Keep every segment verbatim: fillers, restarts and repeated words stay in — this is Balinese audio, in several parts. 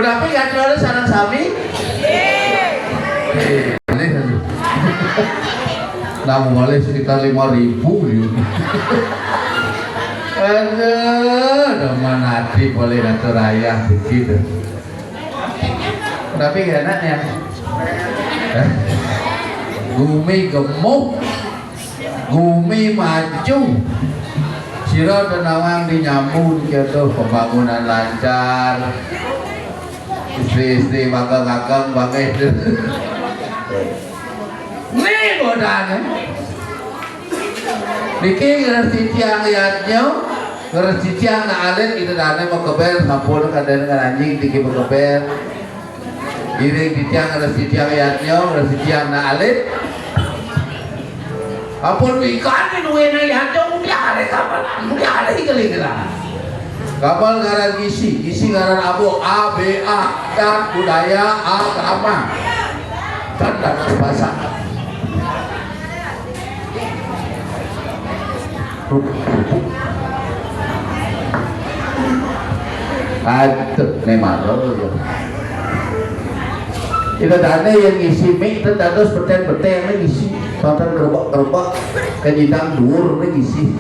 Tapi kan jualnya sareng sami. Eh, boleh. Namun boleh sekitar lima ribu, yuk. Aduh, demen hati boleh ngatur ayah begitu. Tapi enaknya. Gumi gemuk, gumi maju. Sira tenawang di nyambung gitu, pembangunan lancar. Istri-istri magang-magang banget. Nih godane. Niki ngresi tiang yadnya, ngresi tiang na alit, itu dane mau keber, sampun kadang ngeranjing tiki mau keber. Iring titiang ngresi tiang yadnya, ngresi tiang na alit. Ampun wikane duwene yadnya, mulyane kapan, mulyane iki lho. Kapal ngaran ngisi, ngisi ngaran abuk, A B A, dan budaya agama. Dan dados basa. Aduh, memang lho. Itu dane yang ngisi mik itu dados beten-beten ngisi, tonton kerebak-kerebak, kenyidang dhuwur ngisi.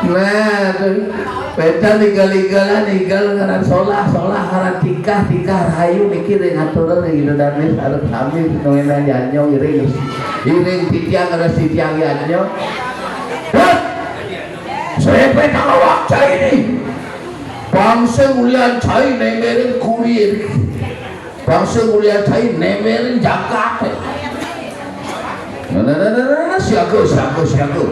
Nah, tuh. Beda ninggal-ninggalan, ninggal ngaran solah, solah ngaran tingkah, tingkah rahayu niki ring atur ring Ida Dane sareng sami nuwena yanyo iring, iring titiang ngresi tiang yanyo. Hut! Sepe tak awak cai ni. Bangsa mulian cai nemerin kurir. Bangsa mulia cai nemerin jagat. Nah, nah, nah, nah, nah, nah, siaga, siaga, siaga.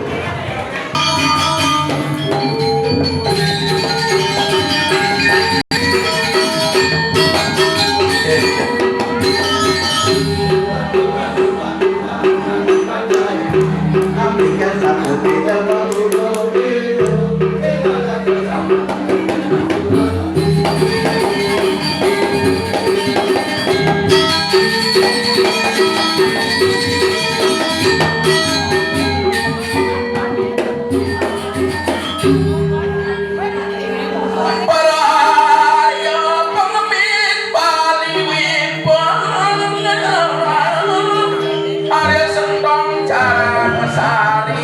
Arya Sentong Carang Sari.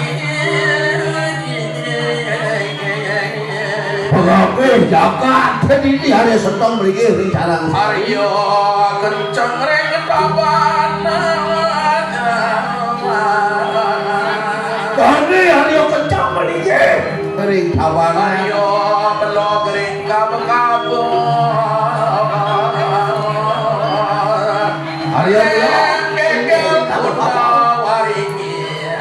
Pengapih jagat kedini Arya Sentong mriki ring Carang Sari. Arya Kenceng ring Tabanan. Kene Arya Kenceng mriki ring Tabanan. Arya Belog ring Kabeh-kabeh. Arya Belog. Geger Kota Waringin.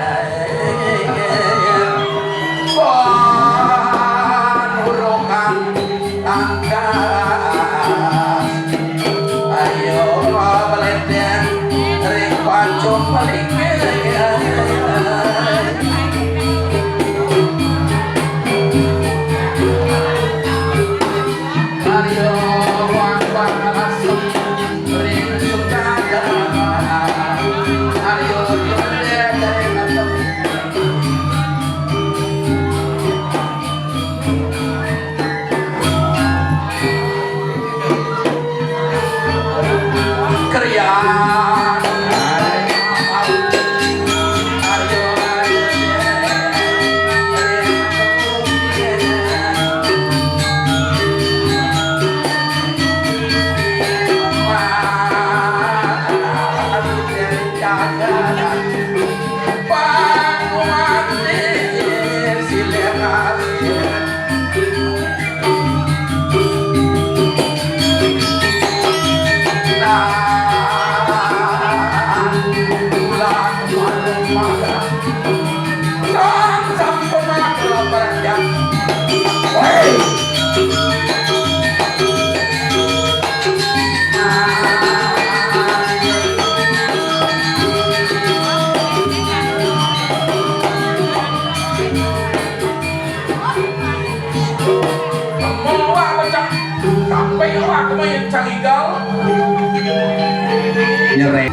Panurukan tangkas. Ayo, meledeng ring pancung melinggih. Arya wang-wang asem ring sukada. Arya meledeng ring asem. Sampai awak kemayan cari gal. Nyerek.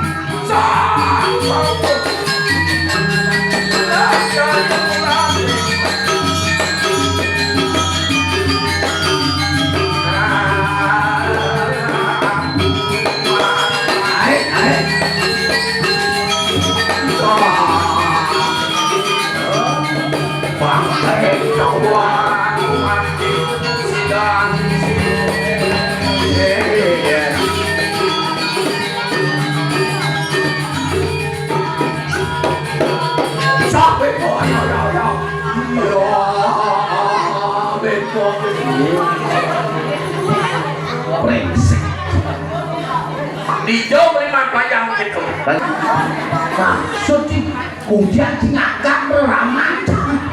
Ijo beli mapayang gitu. Maksud sih, kudian sing agak ramah.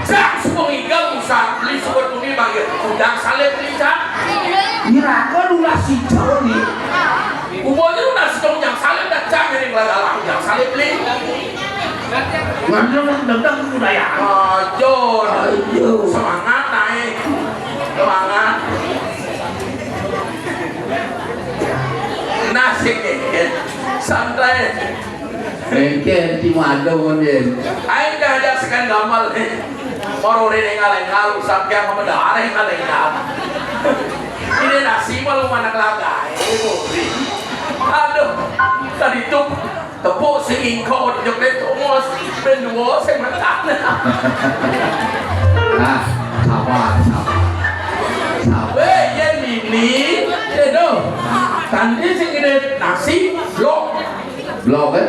Cang semua iga usah beli sebut bumi bang ya. Udang salib beli cang. Iraga ulah sijau nih. Umurnya udah sejong yang salib dan cang ini ngelagalang yang salib beli. Ngandung dendam budaya. Ajo, ajo. Semangat naik. Semangat. Nah, sini, santai. Engke cuma ada mungkin. Aing dah ada sekian gambar nih. Orang ini ngalengal, sampai yang mendahareng ngalengal. Ini nasi malu mana kelagai. Aduh, tadi tuh tepuk singing kau di jepit umos ben dua sing mentah. Nah, sabar, sabar. Sabar. Weh, ya ini, ya dong. Tadi sing ini nasi, blok. Blok, eh?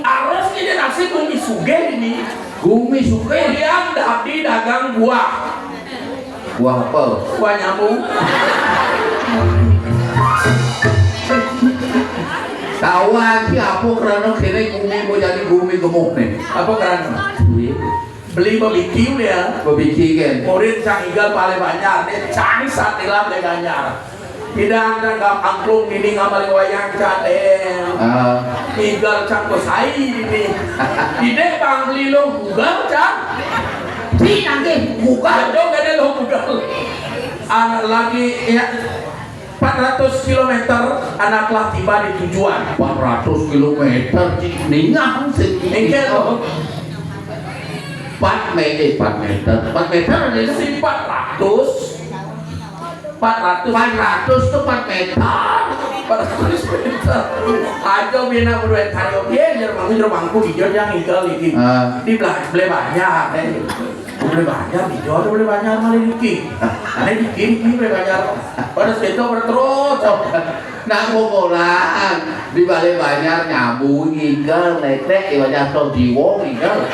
Harus ini nasi bumi sugih ini. Bumi sugih. Yang dadi dagang buah. Buah apa? Buah nyamuk. Tahu aja apa kerana kene bumi mau jadi bumi gemuk nih. Apa kerana? Duit. Beli babiki ya. Babiki kan. Murid cang igal paling banyak. Dia cang satilah paling banyak. Tidak ada nggak angklung ini ngamali wayang cadel. Ah. Igal cang besai ini. Ide bang beli lo bugal cang. Si nanti bugal. Dong ada lo bugal. Anak lagi ya empat ratus kilometer anak telah tiba di tujuan. Empat ratus kilometer, cik, ningang sih. Engke lo. Empat meter, empat meter, empat meter ada itu. Si empat ratus. Empat ratus. Empat ratus tuh empat meter. Empat ratus meter. Aja bina berdua karyo dia, jer mangku, jer mangku, ijo yang igal iki. Ah. Di belah, belah banyak, eh. Boleh banyak, dijual boleh banyak malah dikit. Karena dikit, dikit boleh banyak. Pada situ pada terus. Nah, pokokan di balai banyak nyambung, ngigal, netek, di banyak tol jiwo, ngigal.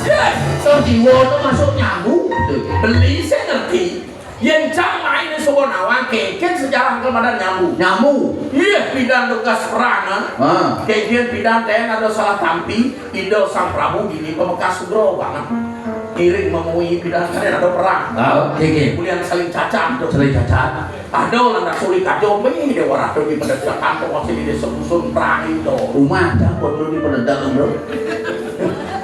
Yes. Tol jiwo itu masuk nyambung, gitu. Beli saya ngerti. Yen cang main di Sobo Nawang, keken sejarah angkel madan nyambung. Nyambung. Iya, pidan tugas perang, ah. Ah. Keken pidan ten ada salah tampi. Ida Sang Prabu gini pemekas sugro banget. Ngiring memui pidan kan ada perang. Ah, oke, oke. Kemudian saling cacat tuh. Saling cacat. Ada lantas sulit kajo mih dewa ratu di pendedakan tuh masih di desa musuh perang itu. Rumah cang perlu di pendedakan, bro.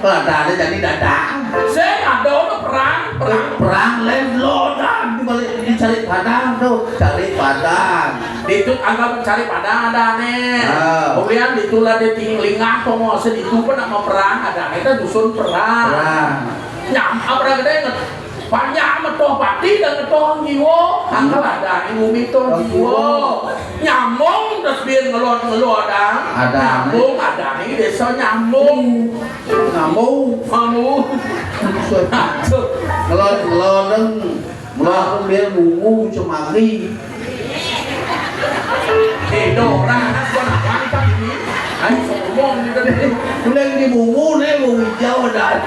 Lah ada jadi datang. Saya ada orang perang, perang. Perang lain lodan di balik di cari padang tuh, cari padang. Ditut agak mencari padang ada nih. Ah. Kemudian ditulah dia tingling apa mau seditu pun nak mau perang ada. Kita dusun perang. Perang. Nyam apa gede inget. Panjang metoh pati dan metoh jiwo. Angkel ada nih bumi toh jiwo. Nyambung terus biar ngelot ngelot ada. Ada. Nyambung ada nih desa nyambung. Nyambung. Nyambung. Ngelot ngelot deng. Melaku dia bungu cemari. Eh, dora, anak gua nak mantap ini. Ayo, sombong gitu deh. Udah di bungu nih, bungu hijau dah.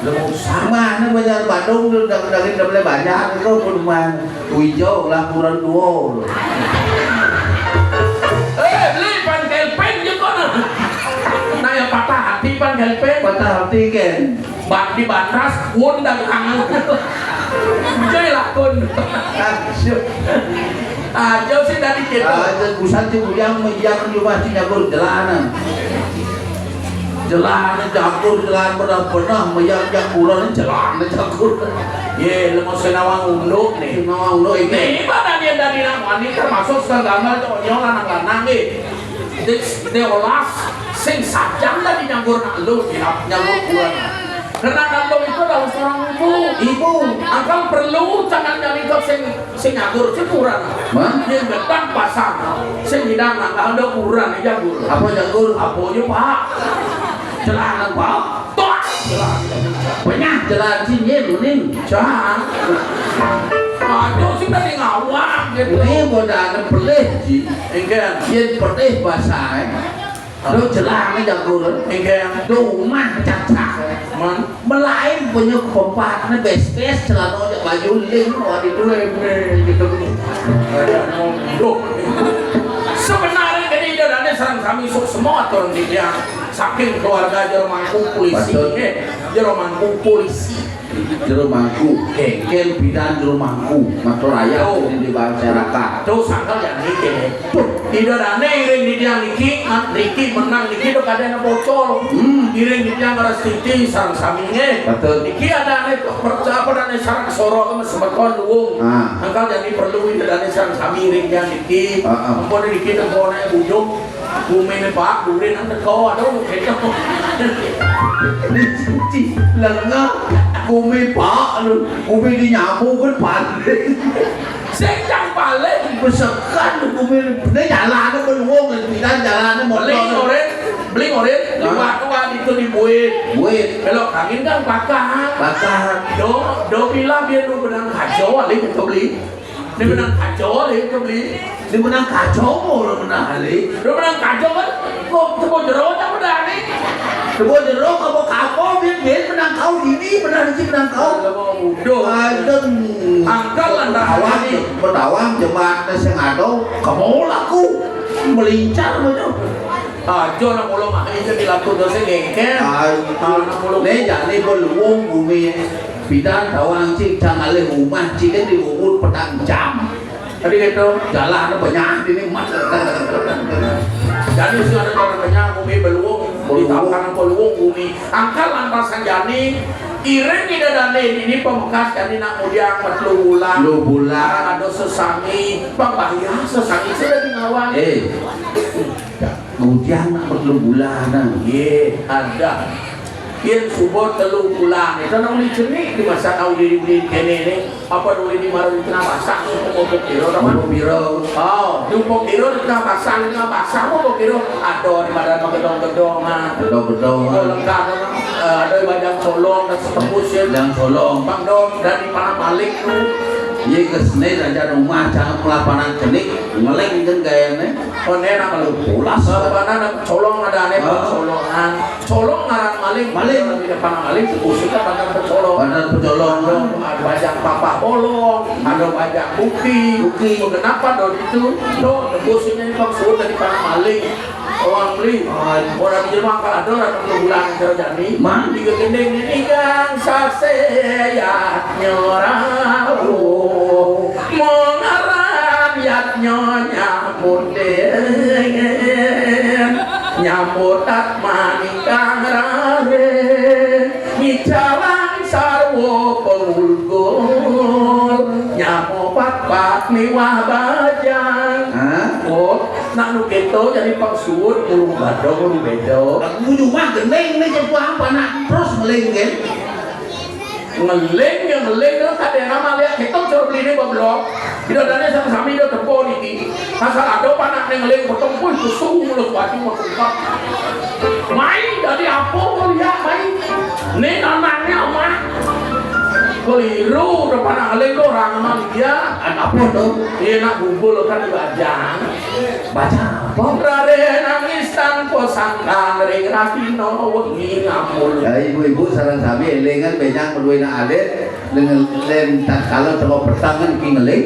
Lu sama nih banyak Badung tuh, daging-daging udah mulai banyak itu pun mah hijau lah kurang dua. Eh, beli pan kelpen juga nah. Nah, yang patah hati pan kelpen. Patah hati kan. Bak di batas pun dan angel. Jadi lakon. Aja sih dari kita. Aja busan sih bujang menjak rumah si nyagur jalanan. Jalanan jagur, jalan pernah pernah menjak jaguran jalanan jagur. Ye, lemas senawang unduk nih. Senawang unduk ini. Ini mana dia dari nang wanita masuk setengah gambar tuh nyol anak lanang nih. Dek, dek olas, sing sajang tadi nyagur nak lu, ya, nyagur kuran. Karena kandung itu adalah seorang ibu. Ibu. Angkang perlu jangan nyari kau sing sing nyagur cepuran. Hah? Yang gedang pasang, sing hidang angkang ada kuran nyagur. Apa nyagur? Apa aja pak? Celana pak. Tok. Celana. Banyak jalan sini kuning. Cah. Aduh sih tadi ngawang gitu. Ini modal pelih sih. Enggak. Yang pelih bahasa. Lu jelas nih jago lu. Enggak. Lu mah cacak. Man. Melain punya kompak nih bes-bes celana aja baju ling wah di dua gitu. Ada nunduk. Ya, saking keluarga jero mangku polisi, Betul. eh, jero mangku polisi. Jero mangku, kéngkén bidan jero mangku, matur ayah Tuh. di, di masyarakat. Tuh, sangkal ya niki. Tuh. Ida dané iring titiang niki, ngan niki menang niki tuh kadéna bocor. Hmm. Iring titiang ngarastiti sareng sami nggih. Betul. Niki adané percaya apa dané sareng soro semeton luwung. Ah. Sangkal jadi perlu ida dané sareng sami iring titiang niki. Ah, ah. Ampun niki tempone bujung. Guminé Pak, gurin nang teko, aduh, gitu. Ini suci, lengah. Gumi Pak, lu. Gumi di nyamu kan paling. Sing cang paling. Besekan gumi. Ini jalannya belum, kita jalannya motor. Beli ngorin, beli ngorin. Di Hah? Waktu itu di Buit. Buit. Belok angin kan pakar. Pakar. Do, do bilang biar lu benang kacau, alih itu beli. Dia menang kacau, dia itu beli. Dia menang kacau, mau lo menang, Ali. Dia menang kacau kan? Kok tepuk jero tak menang nih? Tepuk jero, kamu kapal, dia, dia menang kau ini, menang ini, menang kau. Kalau mau mudah. Aduh. Angkat lah, dah. Bawang, bawang, jemaat, sing ada, kamu laku. Melincar, macam. Aja nak mulung, ah, itu dilaku dosa ngengkel. Ah, itu. Ah, nak mulung. Nih, jadi beluung bumi. Bidan tawang cik, cang alih rumah cik kan diurut petang jam. Tadi gitu, jalan banyak ini, Mas. Jadi sing ada jalan banyak, bumi beluung, Beluung. Di tawanan beluung bumi. Angkal lantasan jani, iring ida dané ini pamekasné nak mudiang matelu bulan. Telu bulan. Ada sesami, pambayar sesami sudah di ngawang. Eh. Mudiang nak matelu bulan, nah. Nggih, ada. Yén suba telu bulan, itu nak uli cenik di masa kau diri beli kéné né. Apa dulu di marung di tengah pasang, di Pokok Piro, teman? Pokok Piro. Oh, di Pokok Piro di tengah pasang, di tengah pasang Pokok Piro. Ada di badan gedong-gedongan. Gedong-gedongan. Oh, lengkap, eh, ada di Bajang Colong, dan setembus ya. Bajang Colong. Bang Don, dari Panah Malik tu. Iya, ke sini raja rumah, jangan pelapanan cenik, ngeling kan gayanya. Oh, né nak kalau pulas. Apa nak colong ada né, ah. Colongan. Colong ngaran maling. Maling. Tapi depan maling, terus kita pandang pecolong. Pandang pecolong. Ada, ada bajang papah bolong, ada bajang buki. Buki. Kenapa do itu? Do, tebus ini maksud dari pandang maling. Orang beli. Ah. Orang di rumah kalau ada orang perlu pulang kerja ni. Mang. Tiga gending ini kan saseyat nyorau. Mengaran yat nyonya munding. Nyambutat manikang raring, ngicalang sarwa pangulgul, nyamopat-pat miwah bajang. Hah? Oh, nak nu kéto jadi pangsuud, urung badong, urung béda. Aku cuma gending né, cepuh apa nak terus ngeling, kan? Ngeling ya ngeling, kan kadéna maliak kéto cara beliné goblok. Ida dané sami-sami ida tempo niki. Asal ada panakné ngeling peteng, wih, kesung mulut baju mah tungkap. Mai, dadi apa kau lihat, mai? Né anakné mah. Keliru, udah panak ngeling tuh orang mah dia. Ada apa tuh? Iya, nak bubul kan bajang. Baca apa? Rare nangis tanpa sangkal ring rahina wengi ngambul. Ya, ibu-ibu sareng sami élingan bénjang madué anak alit, dengan lén tatkala tengah petang kan ki ngeling.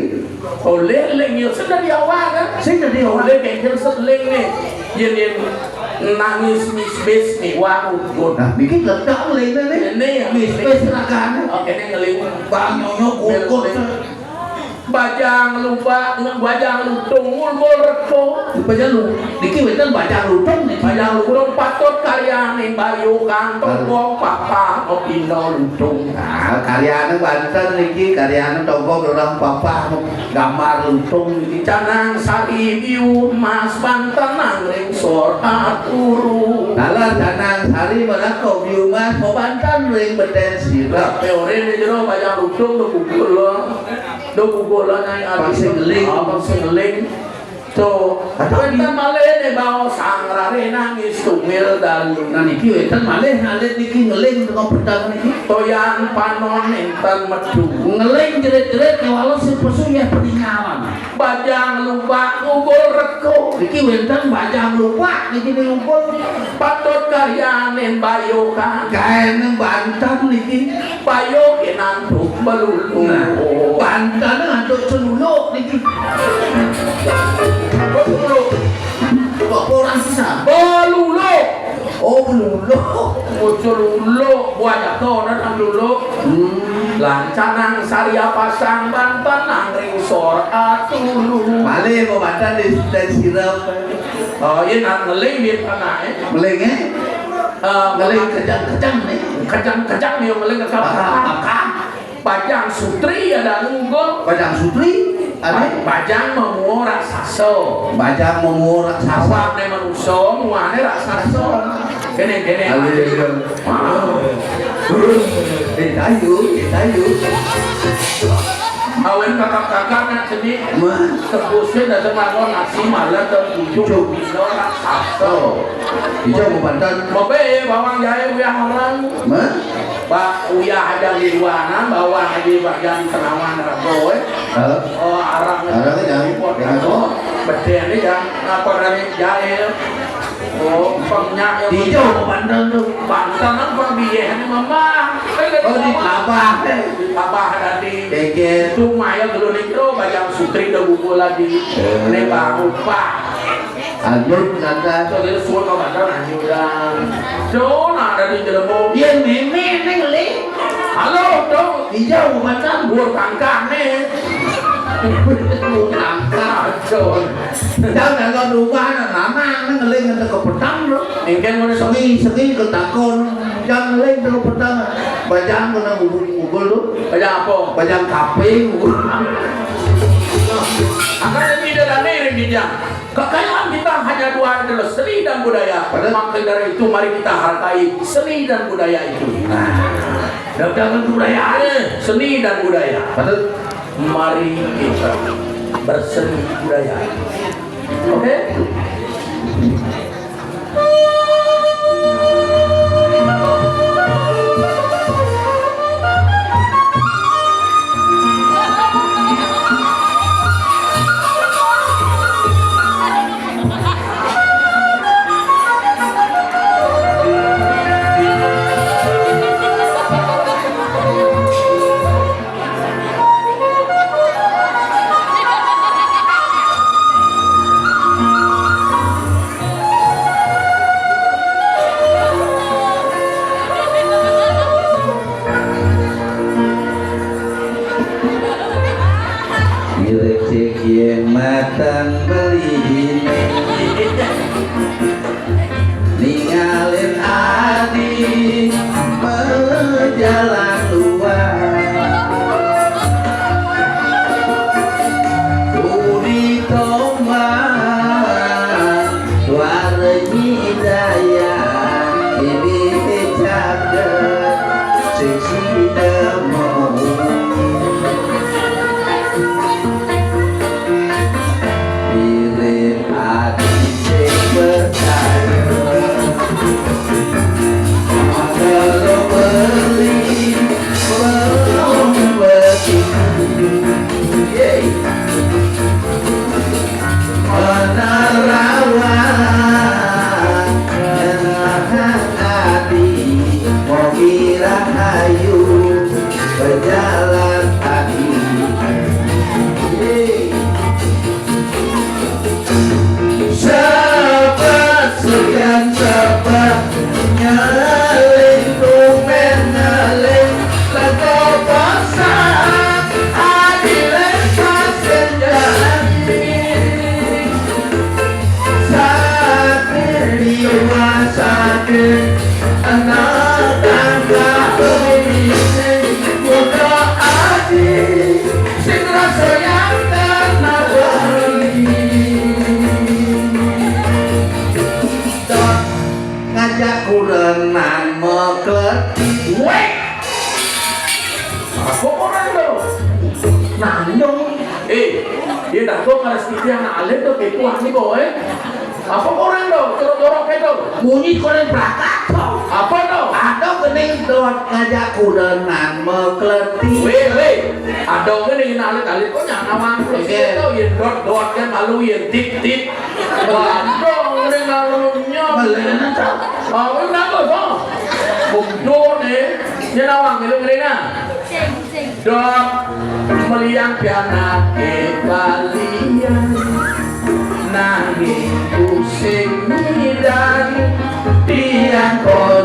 Oleh eling ya sing dadi awak kan? Sing dadi awak. Oleh kéngkén seling né. Yén, yén nangis misbis né wah ugut. Nah, niki ledak ngeling né. Ini ya. Misbis ragané. Oké, ini ngeling. Bang Nyonyo gugut. Bajang lubak, bajang lutung, ngulbul reko. Bajang lu-, niki wénten bajang lutung niki. Bajang lutung patut karyaning bayu kantong wong papah mapinda lutung. Nah, karyaning banten niki, karyaning tongkong orang papah gambar lutung niki. Canang sari biu mas banten nangring sor aturu. Dalah canang sari marako biu mas mabanten ring beten sira. Teori di jero bajang lutung tu pukul lo. Do gugolan ai adi. Pang sing ngeling. Ah, pang sing ngeling. To, kata wénten malih né baos sang rare nangis tungil dalu. Nah, niki wénten malih alit niki ngeling tengah petang niki. Toyan panon énten medu. Ngeling jerit-jerit kéwala sing pesu ya peningalan. Bajang lubak ngugul reko. Niki wénten bajang lubak niki ngugul. Patut karyaning bayu kan. Gaéning banten niki. Bayu kinantuk belulu. Nah, banten ngantuk celuluk niki. Belulu. Kok kurang sisa? Belulu. Lho, mucul uluk, buah jatuh, nang dulu. Hmm. Lancanang saria pasang banten nang ring sor atulu. Malih mau banten di, dari sirap. Oh, iya, nang ngeling di tanah, eh. Ngeling, eh? Eh, ngeling kejang-kejang, nih. Kejang-kejang dia ngeling ke kapal. Ah, kapal. Bajang Sutri ada ngugel. Bajang Sutri, ada? Ba-, Bajang Mamuo raksasa. Bajang Mamuo raksasa. Awakne manusa, muane raksasa. Kene, kene. Ayo, ayo. Wah. Eh, ayo, eh, ayo. Awen kakak-kakak nak seni. Wah. Tebusnya datang lawan nasi malah tertuju. Tujuh. Bino raksasa. Oh. Ijo mau banten. Babe, bawang jahe, uyah arang. Wah. Pak Uyah aja di ruangan, bawang aja bagian tenawan rego, eh. Hah? Oh, arang. Arang aja, jangan rego. Betul ni, jangan apa rani jahil. Oh, pengnya yang dijauh banten tu. Banten apa biye ni, Mama? Eh, oh, di Tabah, eh. Di Tabah tadi. Keke. Itu maya dulu ni, bro, Bajang Sutri dah bubul lagi. Eh. Ni baru, Pak. Lanjut, Tante. Tuh, dia suruh kau Tante lanjut, dah. Tuh, nah, ada di jelemu. Iya, Meme, Neng, Le. Halo, tuh. Iya, bukan kan? Bur tangkah, nih. Bur tangkah. Tuh. Jangan kalau rumah, nah, Nana, Neng, Le, ngetek ke petang, loh. Engken mana sengi, sengi ketakon. Jangan, Le, ngetek ke petang. Bajang kena ngubul-ngubul, tuh. Bajang apa? Bajang kaping. Akan ini tidak ada ring kijang. Kekayaan kita hanya dua adalah seni dan budaya. Betul. Maka dari itu mari kita hargai seni dan budaya itu. Nah, dagangan budaya. Eh, seni dan budaya. Betul. Mari kita berseni budaya. Oke? Ngirecek yen matang beline. Ningalin adi bejalan luar. Udi tombak suara nyidaya ini caket sing sida mau. Pilih ati sing percaya. Kalau beli, belum beli. Yeay. Penerawan, nyenangkan hati, mau kira ayu, berjalan kaki. Yeay. Sabat sekian sabat, nyaling tumen nyaling, lego pasang, adile pasang jani. Sakit jiwa sakit, anak tangga ini, muda adi. Sing rasa yang tanah bali. Dot ngajak kurenan mekleti. Weh. Apa orang tu? Nanyong. Eh, dia dah tu ngaras titiang nak alit tu kepo ni boy. Apa orang tu? Jorok-jorok itu. Bunyi koren prakat tu. Apa tu? Ada kening dot ngajak kurenan mekleti. Weh, weh. Ada kening nak alit-alit kok nyana mangkrut. Oke. Itu yang dot-dot kan malu yang tit-tit. Bandung ni ngalunya. Beli mana tu? Ah, ini kenapa tu? Bunduk ni. Dia nawang ni lu ngeri nah. Dot meliang pianake balian. Nanging pusing nyidan tiang kok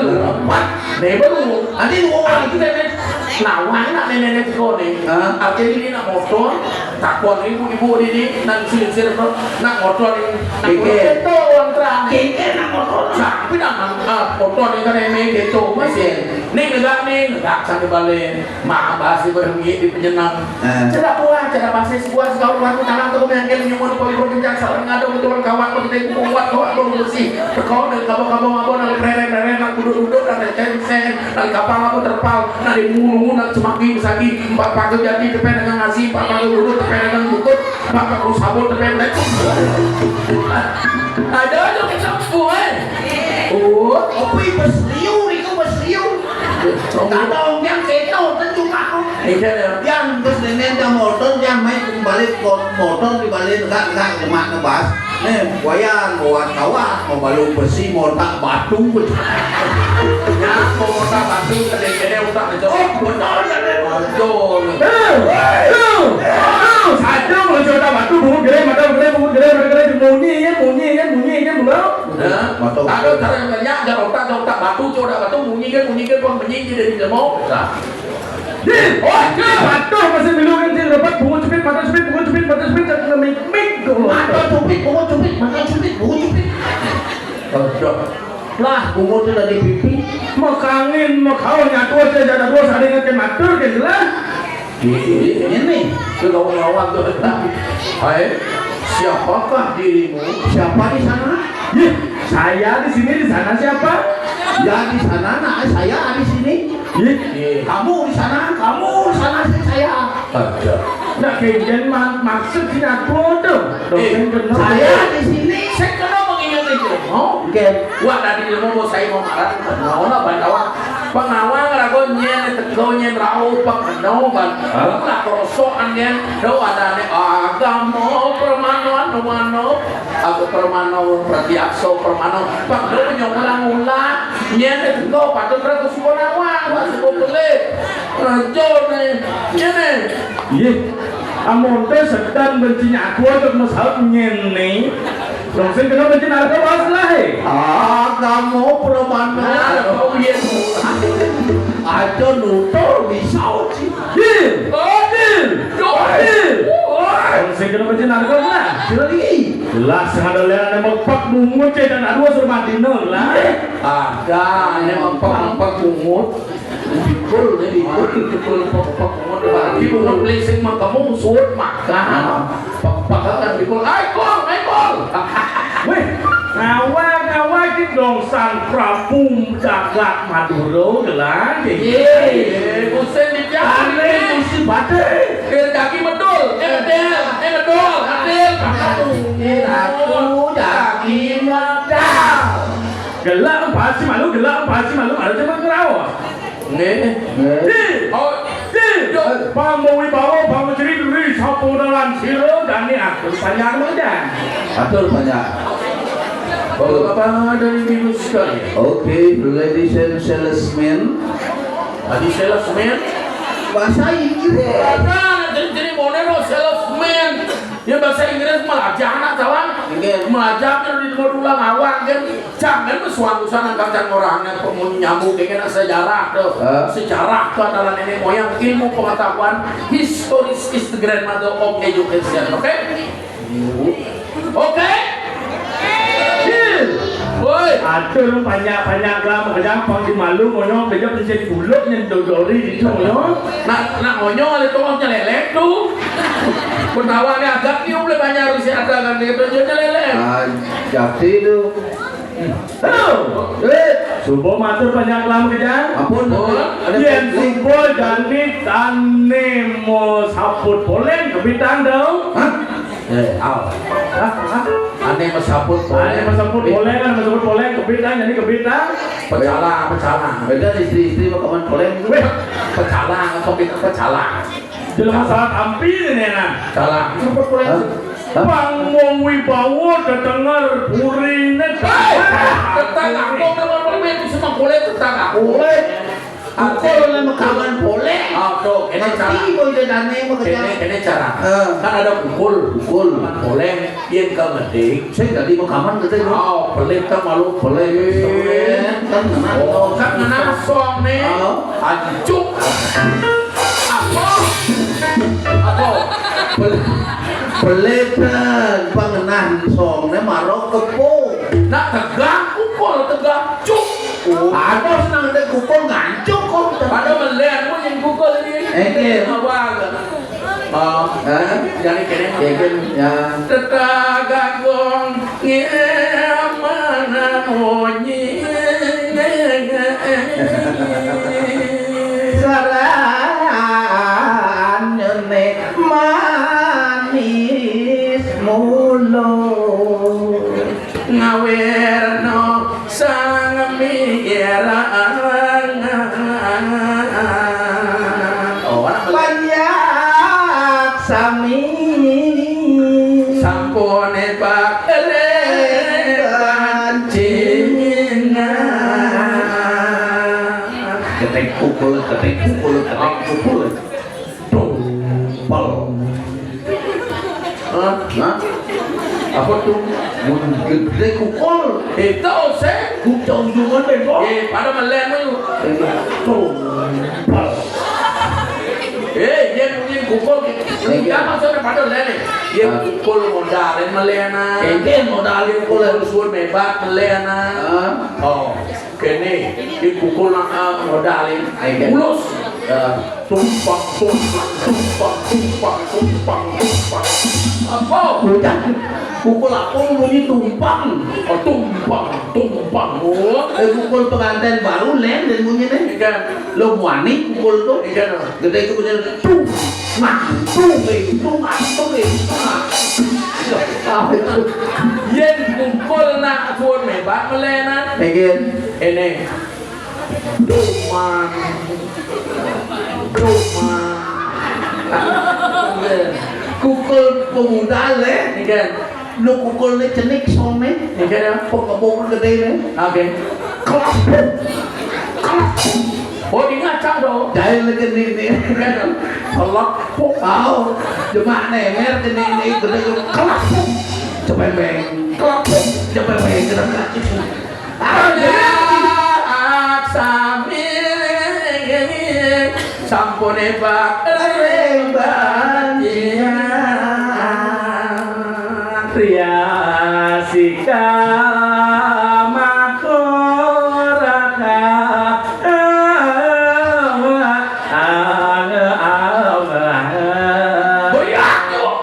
Telu, empat. Nih, baru. Nanti lu orang itu nenek. Nawang nak nenek-nenek tiko nih. Hah? Artinya ini nak motor, takon ibu-ibu ini, nak silir-silir, nak motor ini. Nak motor itu orang terang. Keke nak motor. Sampai nak, ah, motor ini kan emang gitu, masih. Nih, negak nih, negak sampai balik. Mak basi berhenti di penyenang. Eh. Cedak buah, cedak basi sebuah, segaul buah, tangan tu yang kena nyumur, pun berbincang, saling ngadu, betul kawan, pun kita ikut kuat, kawan, pun bersih. Tekau, dan kabau-kabau, ngabau, nang prereng-prereng, nang duduk-duduk, nang ceng-ceng, nang kapal, ngabau terpal, nang di nunggu-nunggu, nang semaki, mesaki, empat paku jati, tepen dengan nasi, empat paku duduk, tepen dengan bukut, empat paku sabun, tepen dengan ada aja kita semua, eh. Oh, apa ibu serius, itu ibu serius. Kata orang yang kena, tentu kau. Iya, ya. Yang terus dengan dia motor, yang main kembali kot motor di balik negak-negak lemak ngebas. Nih, wayan, bawa kawat, mau balu besi, mau tak batu. Ya, mau tak batu, kena-kena utak aja. Oh, betul, betul. Betul. Eh, eh, eh, satu, mau coba batu, bungut gede, mata gede, bungut gede, mata gede, Munyi ya, munyi ya, munyi ya, belum. Nah, betul. Ada cara banyak, jangan otak, jangan otak batu, coba batu, munyi kan, munyi kan, kau munyi dia dari lemau. Nah. Di, oh, patuh masih belum kan, dia dapat bungut cupit, mata cupit, bungut cupit, mata cupit, jangan mik, mik, dulu. Mata cupit, bungut cupit, mata cupit, bungut cupit. Aduh. Lah, bungut tu dari pipi. Makangin, makau nyatu aja, ada dua, saling ngeken matur, kan lah. Ini, ini, sudah ngawang tu. Hai, siapakah dirimu? Siapa di sana? Ih, saya di sini, di sana siapa? Ya, di sana, nah, saya di sini. Ih, kamu di sana, kamu di sana, saya. Ada. Nah, kejadian ma-, maksud si aku tu. Eh, saya di sini. Saya kena mengingat itu. Oh, oke. Wah, tadi dia mau saya mau marah. Mau lah, Bang Kawan. Pangawang rago nyén, teka nyén rauh, pang eno, pang. Hah? Lah krosokan nyén, do adané agama, permano, anu, mano. Aku permano, pratiaksa, permano. Pang do nyong ulang-ulang. Nyén teka, patut rago suwun awak, wak suwun beli. Raja né, nyén né. Yé, amonte sedan benci nyaku untuk mesal nyén né. Dong sing kena benci naraka bas lah, eh. Ah, kamu permano. Nah, kamu iya. Aja nutur bisa uji. Deal. Oh, deal. Deal. Dong sing kena benci naraka lah. Lagi. Lah, sing ada lihat ada mepak bungut, cek, dan aduh, suruh mati, no, lah. Ada, ini mepak, mepak bungut. Bikul, ini bikul, bikul, bikul, bikul, bikul. Bikul, bikul, sing mah kamu suwun makan. Pak, pak, kan bikul. Ai, Kol, ai, Kol. Wéh, ngawag, ngawag, iki dong Sang Prabu jagat Madura, gelang, iki. Yé, musim di Ane musim badai. Eh, kaki medul, eh, medul, eh, medul, medul. Aku kaki medal. Gelak pasti malu, gelak pasti malu, malu cuma ngeraos. Nggih. Di, oh, di, Bang Wibawa, Bang Ceri, Dwi, Sapo Dalan, Siro, Dani, Atur Panjang, Medan. Atur Panjang. Bapak-bapak dan ibu-ibu sekalian. Oke, ladies and salesmen. Tadi salesman. Bahasa Inggris. Ada, jadi, jadi model salesman. Ya, bahasa Inggris melajah anak tawang. Nggih. Melajah kan di luar ulang awak kan. Jangan bersuang-suang angkat orang yang pemunyi nyamuk dengan sejarah tuh. Hah? Sejarah tuh adalah nenek moyang, ilmu pengetahuan, historis is the grandmother of education. Oke? Oke? Woi. Atur banyak-banyak lah, makanya pang di malu ngono, bejo pencet buluk nyen dodori di tu ngono. Nak, nak ngono ada tongok nyelelek tu. Pertawanya agak ni boleh banyak harus ada kan dia tu nyelelek. Ah, jadi tu. Halo. Eh, subuh matur banyak lah makanya. Ampun, ada Yen subuh jani tane mau saput poleng kepitan dong. Hah? Eh, aw. Hah? Hah? Ane mesaput poleng. Ane mesaput poleng, ane mesaput poleng, kebit ah, jadi kebit ah. Pecalang, pecalang. Beda istri-istri mah kawan poleng. Weh, pecalang, kebit pecalang. Jelema salah tampil ini nah. Salah. Mesaput poleng. Hah? Hah? Pang mau wibawa dedenger purine. Hei! Tetangga aku memang poleng itu semua poleng tetangga aku. Poleng. Aku lho nek megangan poleng. Oh, tuh, ini cara. Ngerti kok ide dane mau kerja. Ini, ini cara. Eh. Kan ada pukul. Pukul. Megangan poleng, yen ke ngedik. Saya tadi megangan kata itu. Oh, pelit kan malu pelit. Pelit. Kan kena. Oh, kan kena song nih. Oh. Ancuk. Apa? Apa? Pelit. Pelit kan pengenah song nih marok kepo. Nak tegang pukul, tegang cuk. Ada senang ada kumpul ngancuk kok. Ada melihat pun yang kumpul ini. Oke. Apa? Oh, hah? Jadi kene. Oke, ya. Tetagagung ngimana munyi. Saranyane manis mulo. Ngawirna sang mirang. Oh, anak banyak sami. Sampune bakale kancing. Ketek pukul, ketek pukul, ketek pukul. Tumpel. Hah? Hah? Apa Mun gedé kukul. Itu sing. Kucing ujungan bego. Eh, pada melen mah yuk. Tumpel. Eh, yén mungkin kukul. Iya. Maksudnya pada melen nih. Yén kukul modalin melenan. Engké modalin kukul. Kukul suwun mébat melenan. Oh. Kéné, di pukul, ah, modalin. Ayo, Ken. Mulus. Ya. Tumpang, tumpang, tumpang, tumpang, tumpang, tumpang. Apa? Bukan. Pukul apa bunyi tumpang? Oh, tumpang, tumpang. Oh. Eh, pukul pengantin baru, lén, dan bunyi nih. Iya. Lo muani pukul tuh. Iya. Gedé itu bunyi tung, ngantung, eh, tung, ngantung, eh. Yén pukul nak suwun mébat melenan. Iya. Ini. Duman. Duman. Kukul pemuda, lé. Iya. Nu kukulné cenik soné. Iya, ya. Pokok-pokok gedé né. Oké. Kelapuk. Kelapuk. Oh, di ngaca dong. Jahil lagi nih, nih. Iya, dong. Kelapuk. Au, jemak nemer cenik nih, gedé kelapuk. Cepembeng. Kelapuk. Cepembeng, gedé. Aksami sampun ebak ring batian. Riasika makoraka. Boyak, yuk.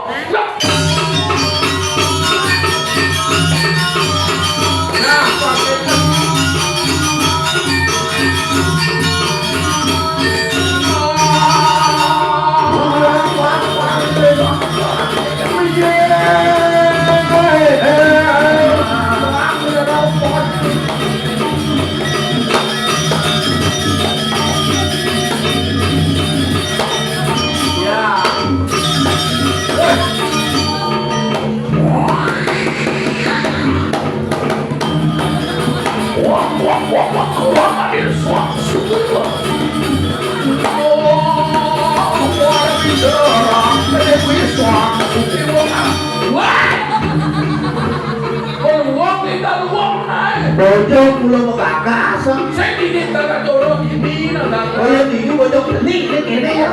Peluang kita luang naik. Bojong kula megagas. Sing dini tata coro dini nang. Oh ya, dini bojong dini, ini, ini ya.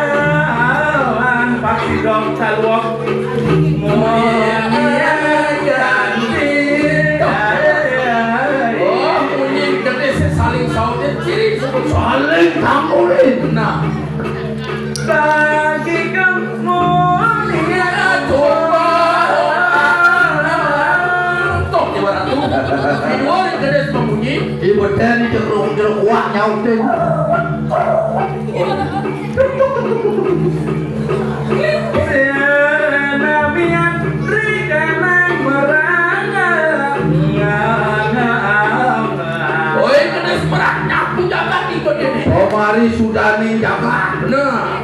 Lawan Pak Sidong Saluwok. Mulia ganti. Oh, munyi gedé sing saling sautin ciri sebut saling tamulin. Nah. Bagi kamu. Iya, coba. Tok, Dewa Ratu. Di luar gedé sembunyi. Ibu Teni jeruk-jeruk kuah nyautin. Oi, kena semerak nyapu jagat ikut ini. Oh, mari sudani jagat. Bener.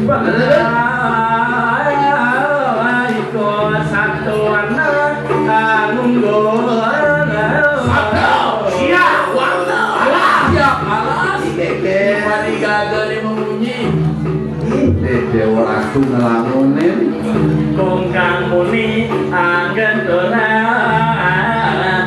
Bener. Ikut satuan. Sabda, siap, warna, alas, siap, alas. Keke. Padi gagal nih memunyi. Ih, Déwa Ratu ngelamunin. Kongkang muni anggen dolan.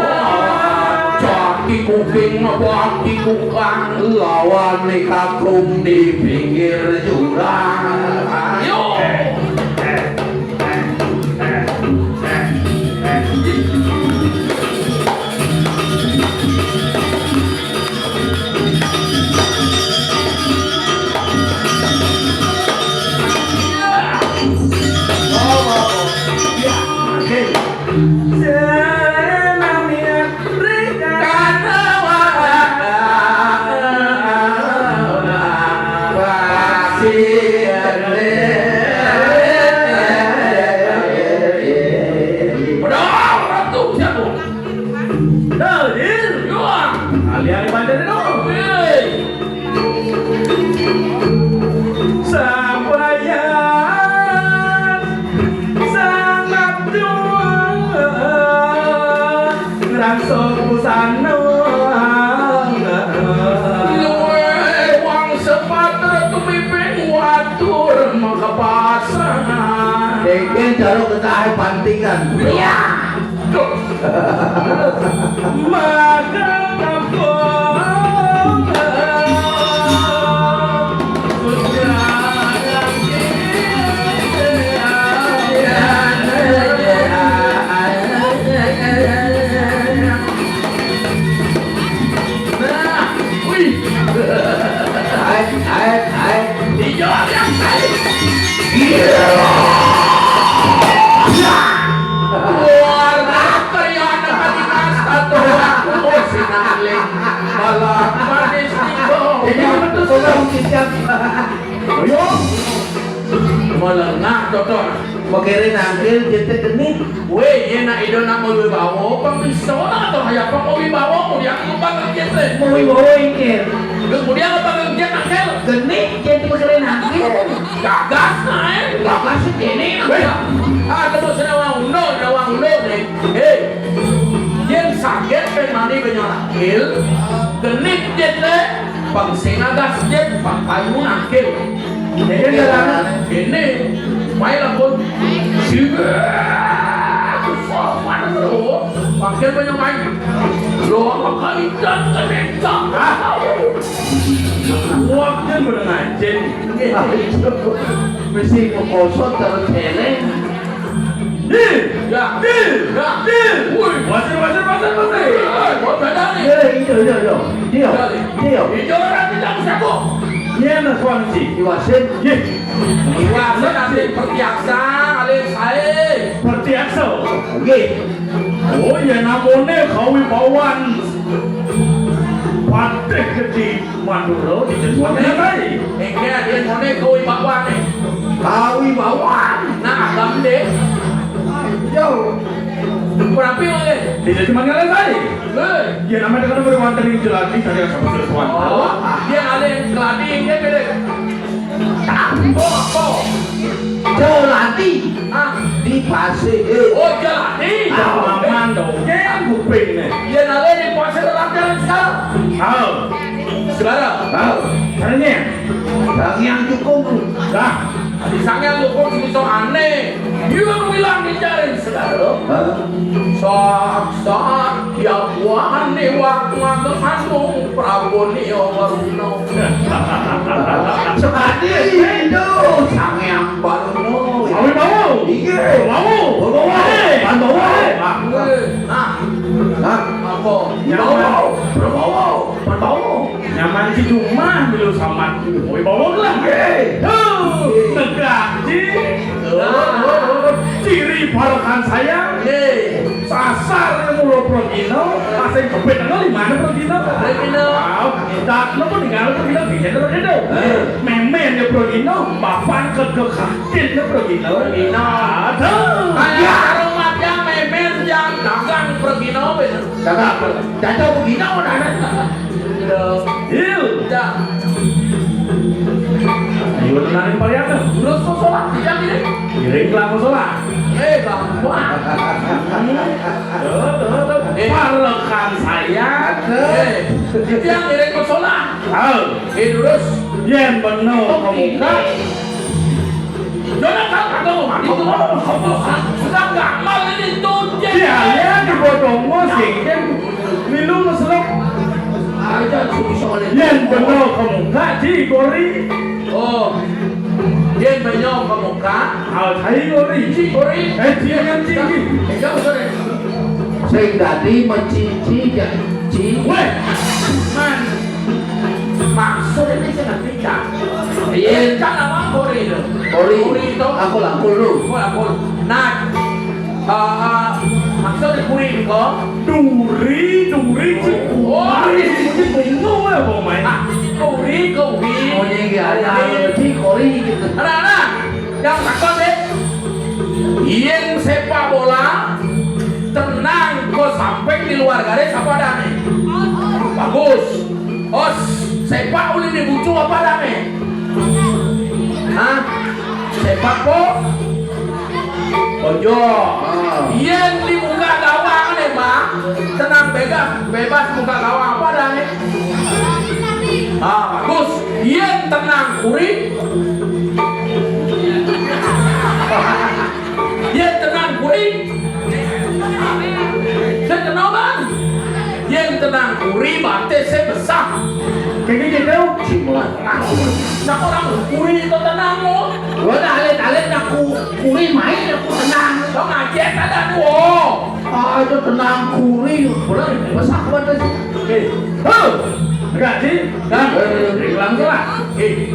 Wah, jati kuping, jati kukang. Lawan nih kakung di pinggir jurang. Ayo. Alian banjir itu. Sambayang sangat doa ngrangsa busana. Karo kekahe pantingan. Iya. Maka kampung. Nah, wih. Ae, ae, ae. Dijawab yang tadi. Iya. Wah, apa ya anak tadi, Mas? Satu. Oh, si Nangling. Malah manis tiba. Ini betul sudah mungkin siap. Ayo. Melengah, Dodon. Makere nangkil, jete genit. Weh, yen nak ido nak mau bawa, pang bisa nak atau kaya pang mau bawa, kemudian lupa kerja teh. Mau bawa ingkir. Kemudian apa kerja nangkil? Genit, jete makere nangkil. Gagas, nah, eh. Gagas sih kene, weh, ah, kamu sudah wang undo, sudah wang undo nih. Hei, yen sakit pen mandi banyak nangkil, genit jete, pang sing gagas jet, pang payu nangkil. Ini jalan. Ini, main lakon. Sini. Susah banget, bro. Pakai banyak main. Lo apa kali dan kencang? Wah, dia bener aja nih. Mesti kekosot terus celeng. Di, ya, di, ya, di. Woi, wasir, wasir, wasir, wasir. Eh, mau beda nih. Iya, iya, iya, iya. Dia, iya, iya. Iya, orang tidak usah kok. Iya, nah, suami sih. Iwasin. Iya. Iwasin, nanti pertiaksa, alim sae. Pertiaksa. Iya. Oh, ya namanya kawibawan. Patih gede. Madura dijejwang nyatai. Engke yen ngene kawibawan e. Kawibawan. Nah, agam de. Yo. Rapi ngene. Dijejwang nyatai. Lho. Yen ame tekan mriki wonten ing Jelati dari asal Siswan. Oh, yen ale Jelati engke pilih. Tambah apa? Jelati. Ah. Di pasir. Oh, Jelati. Aman dong. Yen kuping ne. Yen ale di pasir latihan sekarang. Tahu. Saudara. Tahu. Caranya. Sang Hyang Cukung. Dah. Di Sang Hyang Cukung sing iso aneh. Yun wilang dijarin, saudara. Hah? Sak, sak, ya buahane wak ngandung andung Prabu Niya Waruna. Sekali itu Sang Hyang Waruna. Awi mau. Iya. Mau. Mau. Mau. Mau. Nah. Nah. Apa? Nyaman. Mau. Mau. Mau. Nyaman di rumah dulu sama. Mau. Mau lah. Iya. Tuh. Tegak, Ji. Nah. Ciri parekan saya. Iya. Sasar yang mulu Progino, masih kepit enggak di mana Progino? Progino. Wow, kita lu pun tinggal Progino di channel itu. Eh. Memen ya Progino, bapak ke ke kakin ya Progino. Progino. Aduh. Kayak ya. Rumah yang memen yang dagang Progino, bener. Dagang, dagang Progino, udah. Hil. Ya. Ayo, tenanin pariakan. Terus musola, tidak ini? Kirim ke musola. Eh, Bang. Wah. Tuh, tuh, tuh. Eh. Parekan saya. Eh, itu yang kirim musola. Tahu. Eh, terus. Yen bener kemuka. Jangan kata ngomong. Itu ngomong, ngomong. Sudah gamal ini tuh. Dia, dia dipotong musik, kan. Milu mesra. Aja suki soalnya. Yen bener kemuka, Ji Gori. Oh. Yen bener kemuka. Al Ji Gori. Ji Gori. Eh, Ji yang tinggi. Eh, jauh, sorry. Sing dadi mecici ya, Ji. Weh, man. Maksud ini sing ngerti, Cak. Yen kan apa Gori itu? Gori. Gori itu. Aku lah, aku lu. Aku lah, aku. Nah, Eh, maksud duri nika? Duri, duri, cik. Wah, ini bingung ya, Bang, main. Ah, duri, duri. Oh, iya, iya, iya. Duri. Duri, gitu. Anak-anak, yang takut, deh. Yen sepak bola, tenang, kok sampai di luar garis apa adanya? Bagus. Oh, sepak uli di bucu apa adanya? Hah? Sepak po? Ojo. Ah. Yen di muka gawang nih, Pak. Tenang, bebas, bebas muka gawang apa adanya? Ah, bagus. Yen tenang, kuri. Tenang, kuri batis saya besar. Jadi gitu. Cimlah. Nah, orang kuri itu tenang, oh. Gua dah alit-alit nak ku-, kuri main aku tenang. Kau ngaji ada tuh, oh. Ah, itu tenang kuri, benar besar batis. Eh, halo. Enggak sih? Kan? Eh, langsung lah. Eh.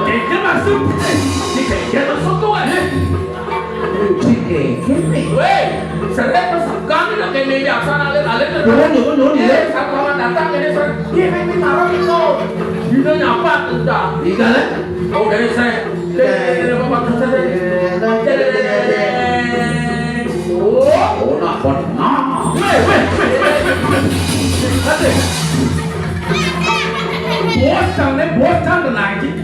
Dia masuk. Dia masuk tuh, eh. Cik, eh, kene. Weh, seret pesekan ini kayak meja sana alit-alit. Turun, turun, turun, iya, iya. Satu orang datang ini, seret. Iya, ini, ini taruh itu. Ini nyapa tuh, dah. Iya, kan? Oh, dari saya. Dari, dari, dari, dari, dari, dari, dari. Oh. Oh, nak benar. Weh, weh, weh, weh, weh. Asik. Bos, jangan, bos, jangan lagi.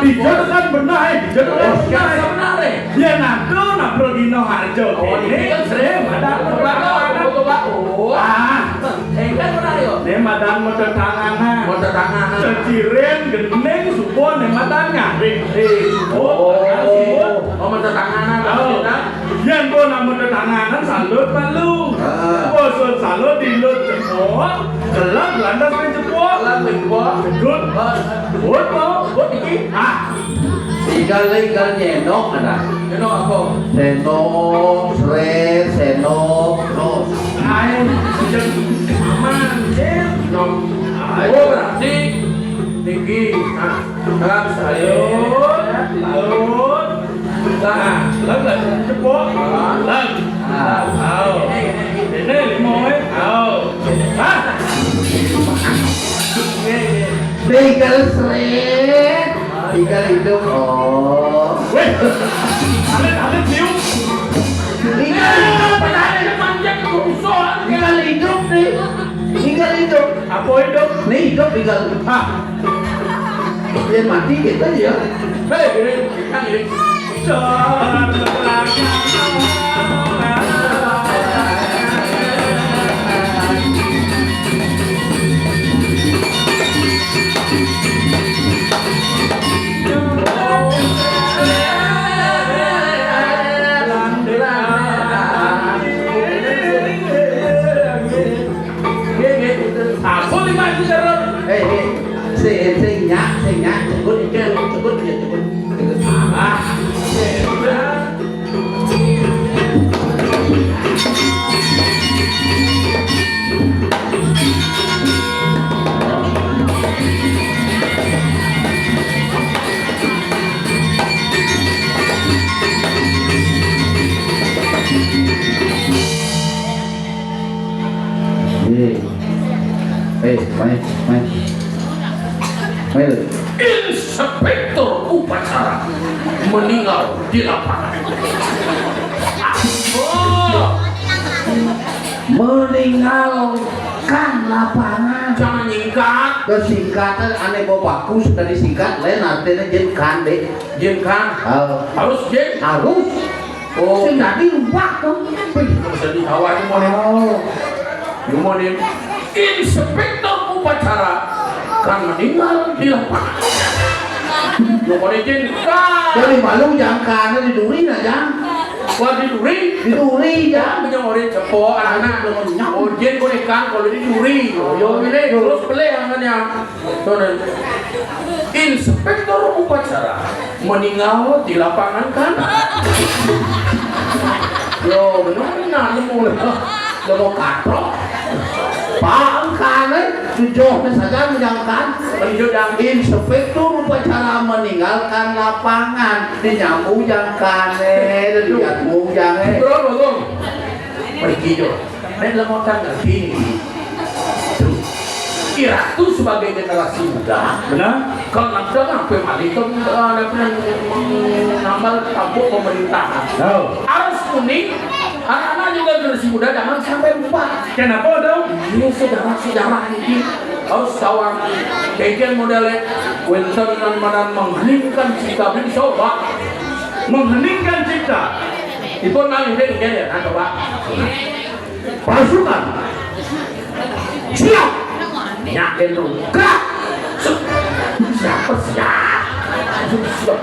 Dijadikan benar, eh, dijadikan benar, eh. Benar, eh. Ya, nanti nak pergi no harjo. Oh, ini kan sering. Ada apa? Coba, coba. Ah. Eh, kan benar, yo. Ini madan mau tetanganan. Mau tetanganan. Ceciren, gending, supo, ini madan nyaring. Eh, supo, oh. Oh, mau tetanganan, oh. Maksudnya? Yén kok nak tetanganan salut malu. Heeh. Bosok salut dilut cepok, gelap lantas ning cepok. Gelap ning cepok. Gedut. Heeh. Bot po? Bot iki? Ah. Tinggal, tinggal nyenok ana. Nyenok apa? Senok, sré, senok, terus. Ae, jeng aman, jeng. Senok. Ae. Oh, berarti niki. Nah. Salut, salut. Lah, lah, lah, cepok. Lah. Ah. Ayo. Ini limo, eh. Ayo. Hah? Tinggal sré. Tinggal hidup. Oh. Weh. Alit, alit, liu. Tinggal hidup. Tinggal hidup nih. Tinggal hidup. Apa hidup? Nih hidup tinggal. Hah. Yén mati kita ya. Hei, ini, ini. Nggih, nggih. Ampun, lima juta, Ron. Eh, eh. Sing, sing nyak, sing nyak. Cekut iki, cekut ya, cekut. Cekut. Ah. Eh, eh, main, main. Main. Inspektur upacara meninggal di lapangan. Oh. Meninggalkan lapangan. Jangan nyingkat. Kesingkatan ané bapakku sudah disingkat, lain artinya jin kan, Dek. Jin kan? Oh. Harus jin? Harus. Oh. Sing dadi luwak to. Wih, bisa di sawah itu, Mon. Oh. Yo, Mon. Inspektur upacara kan meninggal di lapangan. Yo, Mon, jin kan. Dari malu jangkana diduri nah, Jang. Wah, diduri? Diduri, Jang. Punya orang cepok, anak-anak. Oh, jin kok ikan kalau diduri. Yo, ini terus pelih angannya. Soalnya Inspektur upacara meninggal di lapangan kan? Yo, benar, benar, nemu lah. Nemu katrok. Pak, engkane, tujuh saja menjangkan. Menunjuk yang Inspektur upacara meninggalkan lapangan. Dinyambung jangkane, dinyambung jange. Bro, Bagong. Pergi, Jo. Lain lemot kan ngerti. Tuh. Iratu sebagai generasi muda. Benar. Kalau nggak udah ngapain malih tuh, eh, ada pernah nambal tampuk pemerintahan. Tahu. Harus kuning, anak-anak juga generasi muda jangan sampai lupa. Kenapa dong? Ini sejarah-sejarah ini harus kawan. Kayak modelnya Winston dan Madan mengheningkan cipta beli coba. Mengheningkan cipta. Itu nang ini ya, nah, coba. Pasukan. Siap. Yakin lu. Gerak. Siapa siap? Siap.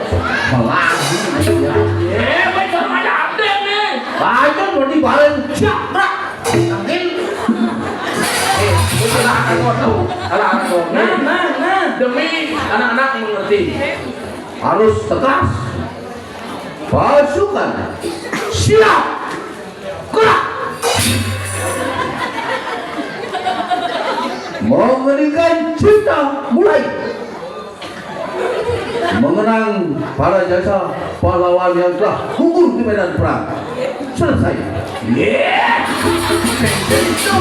Melaju. Ya. Eh, baik sama aja update nih. Banyak mau dibareng. Siap, gerak. Angin. Eh, itu lah, aku tahu. Alah, aku tahu. Nah, nah, nah. Demi anak-anak mengerti. Harus tegas. Pasukan. Siap. Gerak. Memberikan cinta mulai. Mengenang para jasa pahlawan yang telah gugur di medan perang. Selesai. Yeah. Itu, itu.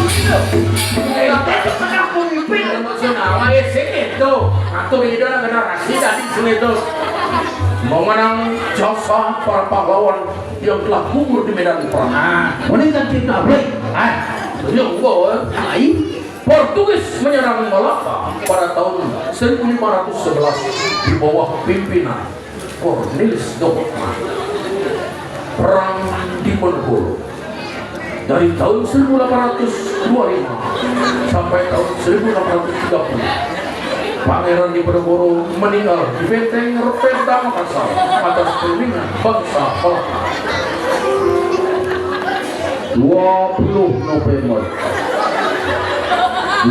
Eh, itu pernah pemimpin. Emosional, eh, sini itu. Atau ini adalah generasi dari sini itu. Mengenang jasa para pahlawan yang telah gugur di medan perang. Ah, meningkat cinta, Bli. Ah, betul, gua. Lain. Portugis menyerang Malaka pada tahun seribu lima ratus sebelas di bawah pimpinan Cornelis do Perang Diponegoro dari tahun seribu delapan ratus dua puluh lima sampai tahun seribu enam ratus tiga puluh. Pangeran Diponegoro meninggal di Benteng Rependa Makassar atas perundingan bangsa Palembang. Dua puluh November,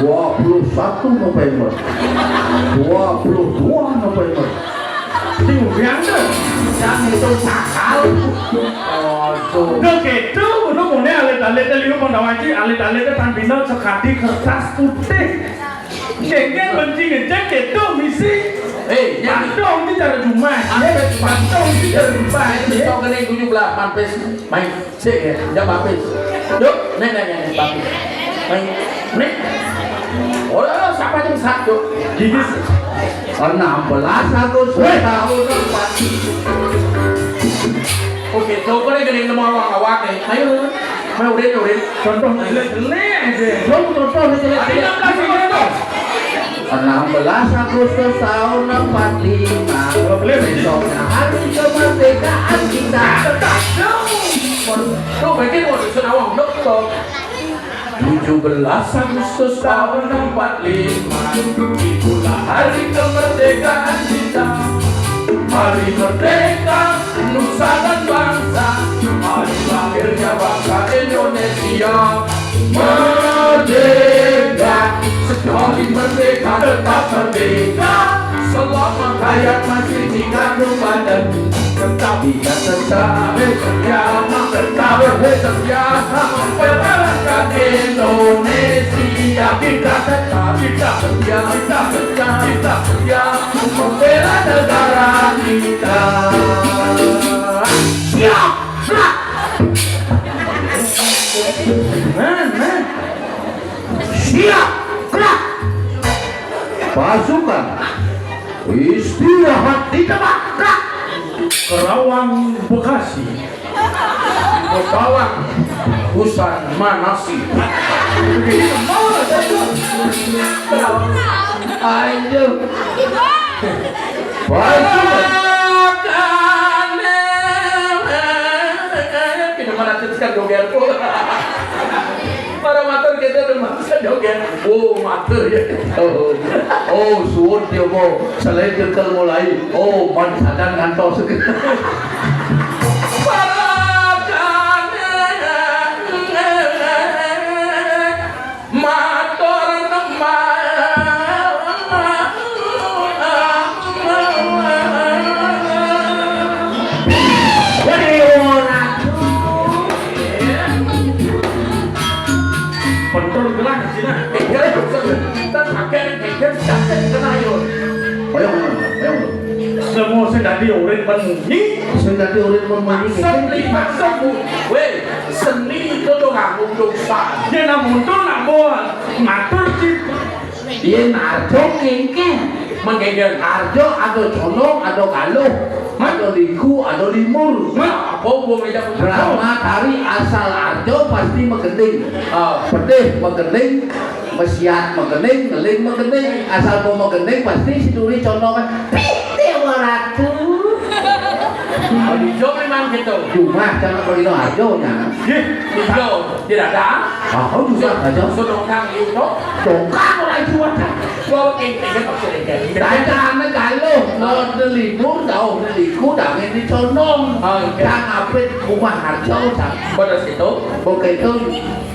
dua puluh satu November, dua puluh dua November. Diundang tuh. Yang itu sakal. Aduh. Udah gitu, udah mulai alit-alit liu Pandawaci, alit-alit kan bina sekadi kertas putih. Jengkel benci ngecek gitu misi. Eh, yang pantau ini cara cuma. Pantau ini cara cuma. Ini tau kena tujuh belas, mampir main. Sik, ya, jam habis. Yuk, nek, nek, nek, nek, habis. Nek, nek. Oh, siapa yang satu? Gigi. Enam belas Agustus tahun empat. Oke, coba deh gini nemu awak-awak nih. Ayo, ayo, udah, udah. Contoh jelek-jelek aja. Lo contoh jelek-jelek. Ayo, enam belas Agustus. Enam belas Agustus tahun empat lima. Besoknya hari kemerdekaan kita. Tuh, bikin mau dusun awang dokter. Tujuh belas Agustus tahun empat lima, itulah hari kemerdekaan kita. Hari merdeka, nusa dan bangsa. Hari lahirnya bangsa Indonesia. Merdeka, sekali merdeka tetap merdeka. Selama hayat masih dikandung badan, tetap kita setia, setia, setia, setia, membelakan Indonesia. Kita tetap, kita setia, kita setia, kita setia, membela negara kita. Siap, gerak. Nah, nah. Siap, gerak. Pasukan istirahat di tempat, gerak. Kerawang Bekasi. Bawang, busan manasi. Ayo. Pasukan. Kita mana teruskan joget. Para matur kita udah masa joget. Oh, matur ya. Oh, oh, suwun dia mau. Selain kita mulai. Oh, man sadang ngantos. Para matur nembang. Waduh, ora. Betul gelas di sini. Kita pakai, kita kena yuk. Ayo, ayo, ayo. Semua sing dadi urip men munyi. Sing dadi urip men munyi. Maksud, maksud, weh, seni itu Tanggung dosa. Yén mundur nak mbuh matur, Cip. Yén arja kéngkén. Mengkéngkén. Arja ada condong, ada galuh, ada liku, ada limur. Mas, apa hubungannya? Brahma Tari asal arja pasti magending. Ah. Pedih magending, mesiat magending, ngeling magending. Asal mau magending pasti si turi condongan. Pih, Déwa Ratu. Oh, di Jog memang gitu. Cuma jangan pergi no arjo nya. Ih, di Jog. Tidak ada. Ah, oh, juga aja. Sudah kang itu. Dongkang orang jual. Gua kéngkén maksudnya. Tanya anak galuh, mau nelibur, jauh neliku, dangin di condong. Oh, iya. Kang apit rumah arjo, Cang. Pada situ. Oke, itu.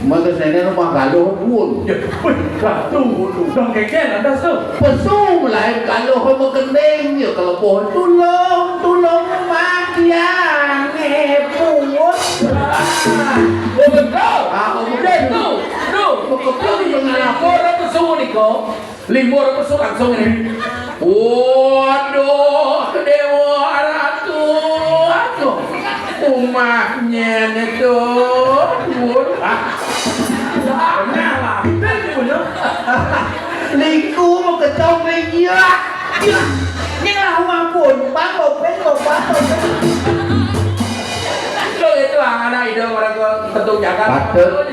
Mangké séné mah galuh pun. Ya, wih, ratu, dong kéngkén lantas to. Pesu lain galuh magending, ya kelepuh tulung, tulung makian ngepus. Oh, betul. Ah, oh, betul. Itu, tuh. Betul, betul. Ora pesu nika. Limur pesu langsung ini. Waduh, Déwa Ratu, aduh, umahnya itu, dhuwur. Ah, bener lah, bener iku, ya. Liku mau kecong ning iya. Iya. Ning lah umah pun, Pak, kopeng, Pak, kopeng. Lo itu anak ide orang ke Ketung Jakarta. Patut.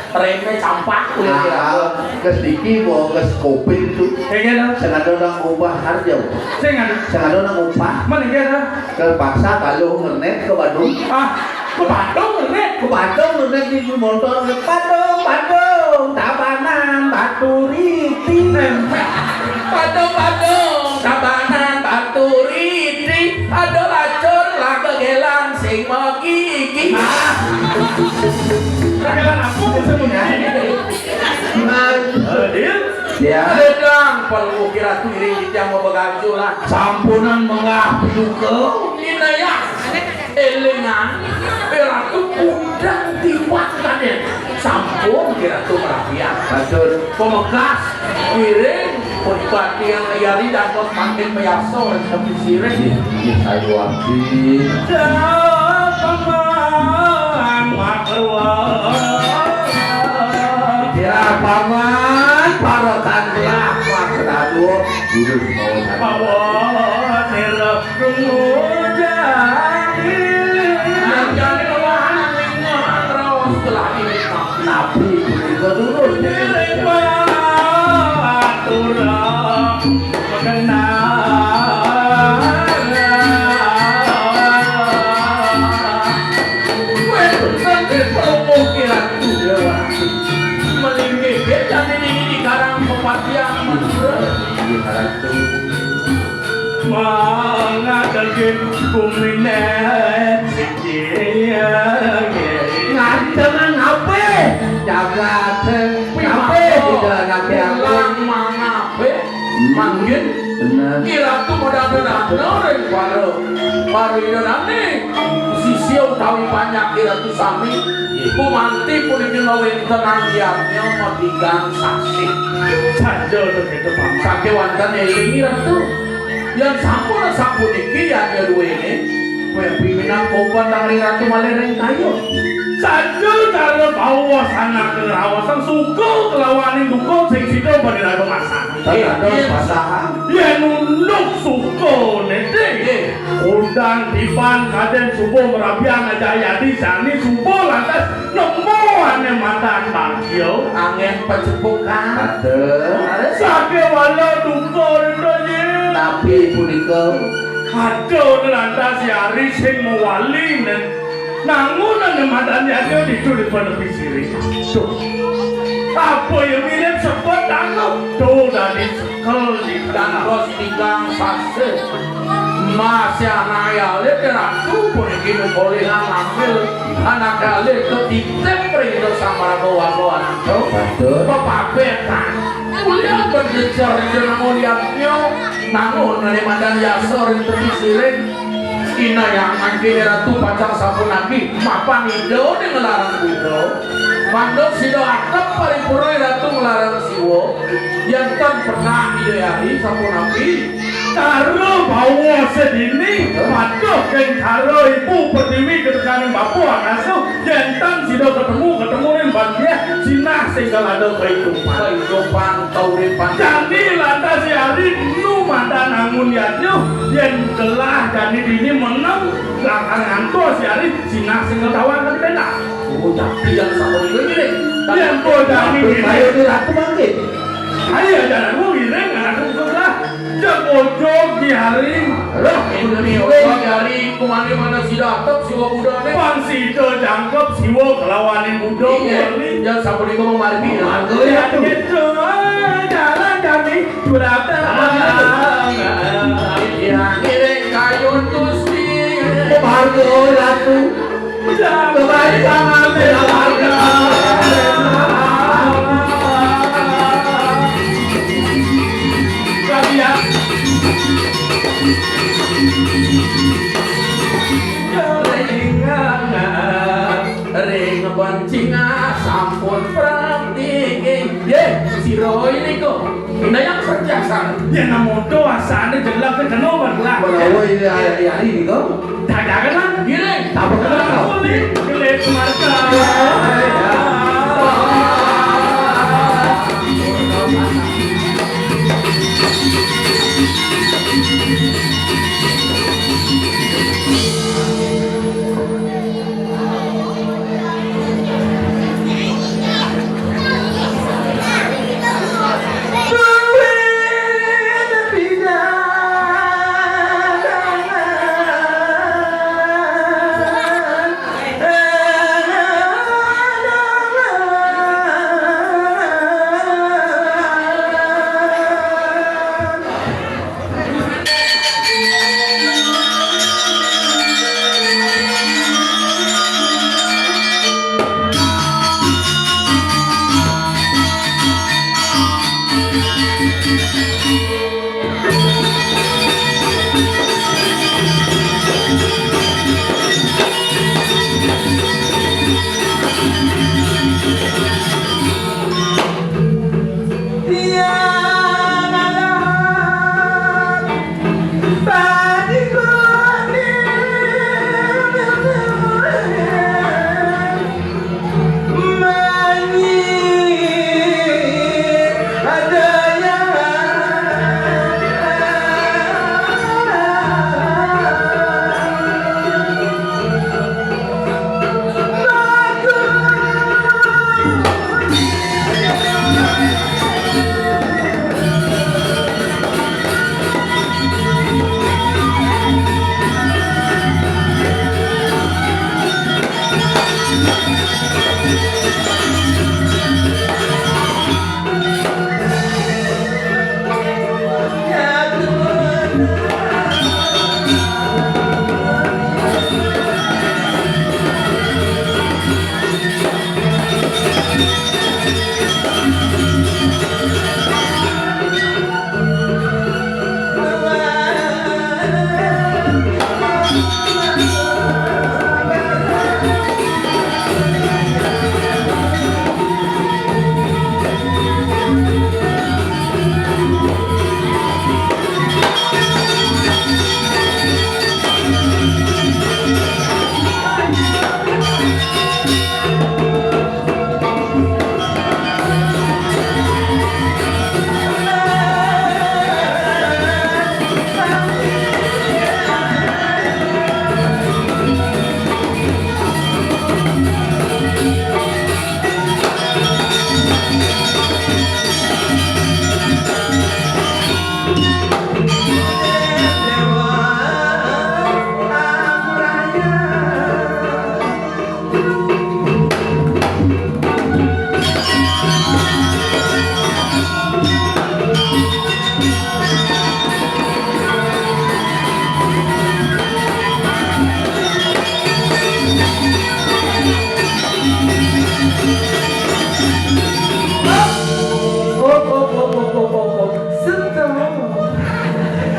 Remé campak kuwi kira. Ah, kes niki mau kes koping tu. Kayak gitu. Sing ada nang ngubah harjo. Sing ada. Sing ada nang ngubah. Mana kira? Terpaksa kalau ngernet ke Bandung. Ah, ke Bandung ngernet. Ke Bandung ngernet di motor. Bandung, Bandung, Tabanan, Batu Riti. Padung-padung, Tabanan, Batu Riti, ada lacur, laga gelang, sing magigi. Ah. Gelang apa maksudnya? Nah, eh, Dil? Ya. Sedang perlu kira tu iring kita mau bergajulan. Sampunan menggah piduka. Ini ya. Élingan, Ratu budal tiwak kadén. Sampun Ratu merabian. Matur. Pemekas, piring, pun batian yari dados mangkin mayasa ring tepi sirih. Nggih, nggih, sayuwakti. Paman Makarwa. Ya, Paman, para kanlah, Mas Ratu. Jurus mau. Pawan, Nabi punika durus. Melingkih jani niki di Karang Pepatihan Madura. Mangadehin kumine siji. Ngantengan ape? Jagat ape? Tidak lagi ape? Mangape? Mangkin. Bener. Ki Ratu madadana ring para, para idane. Sisia utawi panjak Ki Ratu sami. Gumanti puniki ngawéntenang yadnya matigang sasih. Saja to kéto, Paman. Sakéwanten éling, Ratu. Yén sampun sapuniki yadnya duwéné, kowe piminang kopan tang ring Ratu malih ring kayun. Saja cara bawa sanak rawasan suka kelawaning duka sing sida pada rada masak. Tan ada masalah. Yén unduk suka nété. Nggih. Undang tiban kadén subuh merabian aja yadi sani subuh lantas nemu ané matan bagya. Angin pacepukan. Aduh. Sakéwala duka rinda yé. Napi punika? Aduh, lantas yari sing mewali nen. Nangun ané matan yadi ditu di panepi sirih. Duh. Apa ya mirip sebut aku? Tuh dadi sekel di dados tigang sasih. Masih anak alit Ratu puniki nukolihang ambil anak alit ketitip ring dosa marga warga anak. Betul. Pepabetan. Mulia berjejer jeneng mulyatnya. Nangun ané madan yasa ring tepi sirih. Inayang mangkiné Ratu pacang sapunaki mapan Ida ning nglarang Buddha. Manut sida atep paripurna Ratu nglarang Siwa. Yén tan pernah Ida Hyang sapunaki. Cara bawa sedini, patuh keng cara ibu pertiwi ketekan bapa ngasuh, yen tan sida ketemu, ketemu ring bagiah, sinah sing ada kehidupan. Kehidupan kauripan. Jani lantas si Ari nu madan angun yadnya, yen gelah jani dini meneng, lakar ngantos si Ari, sinah sing tawang kali pendak. Oh, tapi yang sama juga ngiring. Yen kok jani ngiring. Ayo, di aku bangkit. Ayo, jangan mau ngiring, anak aku juga. Jam ujug di hari. Lah, ini ujug di hari, kemana-mana si datang, si Wa Buddha nih. Pan sida jangkep siwa kelawaning Buddha. Iya, kuwi. Yang sama di ngomong margi. Marga ya, tuh. Gitu, jalan kami, berapa? Ah, iya, ngiring kayun Gusti. Marga ratu. Ring pancinga sampun prapti. Ye, sira nika. Indayang pertiasan. Yen namoto asane jelek kena berlah. Menawa ini hari ini kok. Dagangan, giring. Apa kenal? Kulit, kulit marga. Stop.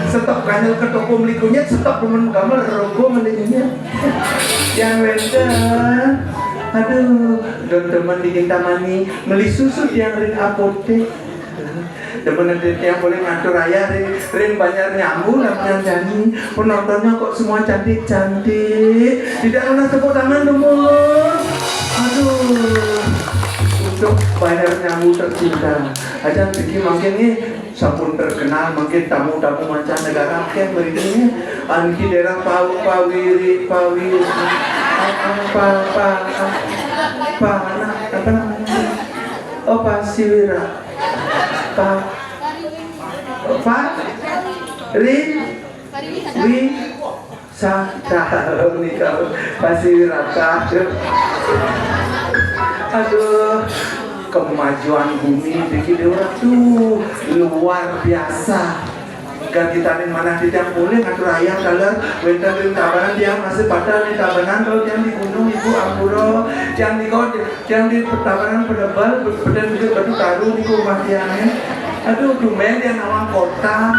Stop kanjel ke toko meli kunyit, stop demen kamar, rokok meli kunyit. Yang wénten, aduh, don demen dingin tamani, meli susu yang ring apotek. Demen nanti tiang boleh ngatur ayah ring, ring banjar nyambu lah, penyanyi. Penontonnya kok semua cantik-cantik. Tidak pernah tepuk tangan dulu. Aduh. Untuk banjar nyambu tercinta. Aja pikir makin nih sampun terkenal, makin tamu-tamu mancanegara makin begini. Anki daerah Pau, Pawiri, Pawiri. Apa, apa, apa, apa, apa namanya? Oh, Pasiwira. Pa, pa, ri, wi, sa, ta, nika, Pasiwirata. Aduh, kemajuan bumi bikin dia orang tuh luar biasa. Ganti tanding mana di tiang boleh ngatur ayah kaler, wenten di Tabanan tiang masih pada di Tabanan, kalau tiang di gunung ibu ampura, tiang di kau, tiang di Tabanan pedebal, beden gede batu taru di rumah tiangnya. Aduh, tumben dia nawang kota.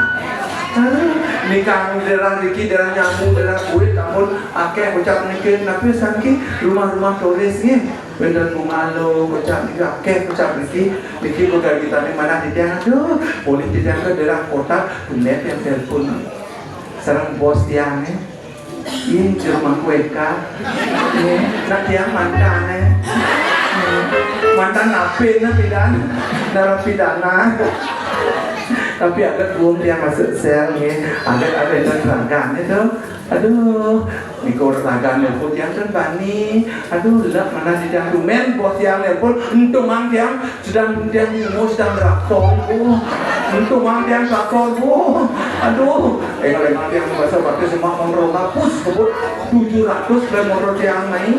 Aduh, nikah daerah Riki, daerah nyambu, daerah kulit, ampun, akeh ucap niki, tapi sangki rumah-rumah turis nih. Wenten bungalow, kocap niki akeh, kocap niki, niki begagitan yang mana di tiang, aduh, boleh di tiang ke daerah kota, tumben yang telepon. Sareng bos tiang, eh. Ih, di rumah kue ka. Nih, nak tiang mantan, eh. Nih, mantan napi, nah pidan, narapidana. Tapi agak buang tiang masuk sel, nih. Agak ada yang terangkan itu. Aduh, niku ragan nelpon tiang ten bani. Aduh, lek mana di tiang tumen, bos tiang nelpon, entung mang tiang sedang, tiang mau sedang drakor, Bu. Entung mang tiang drakor, Bu. Aduh, eh, kalau emang tiang bahasa pakai semak motor ngapus, kebut tujuh ratus beli motor tiang naik.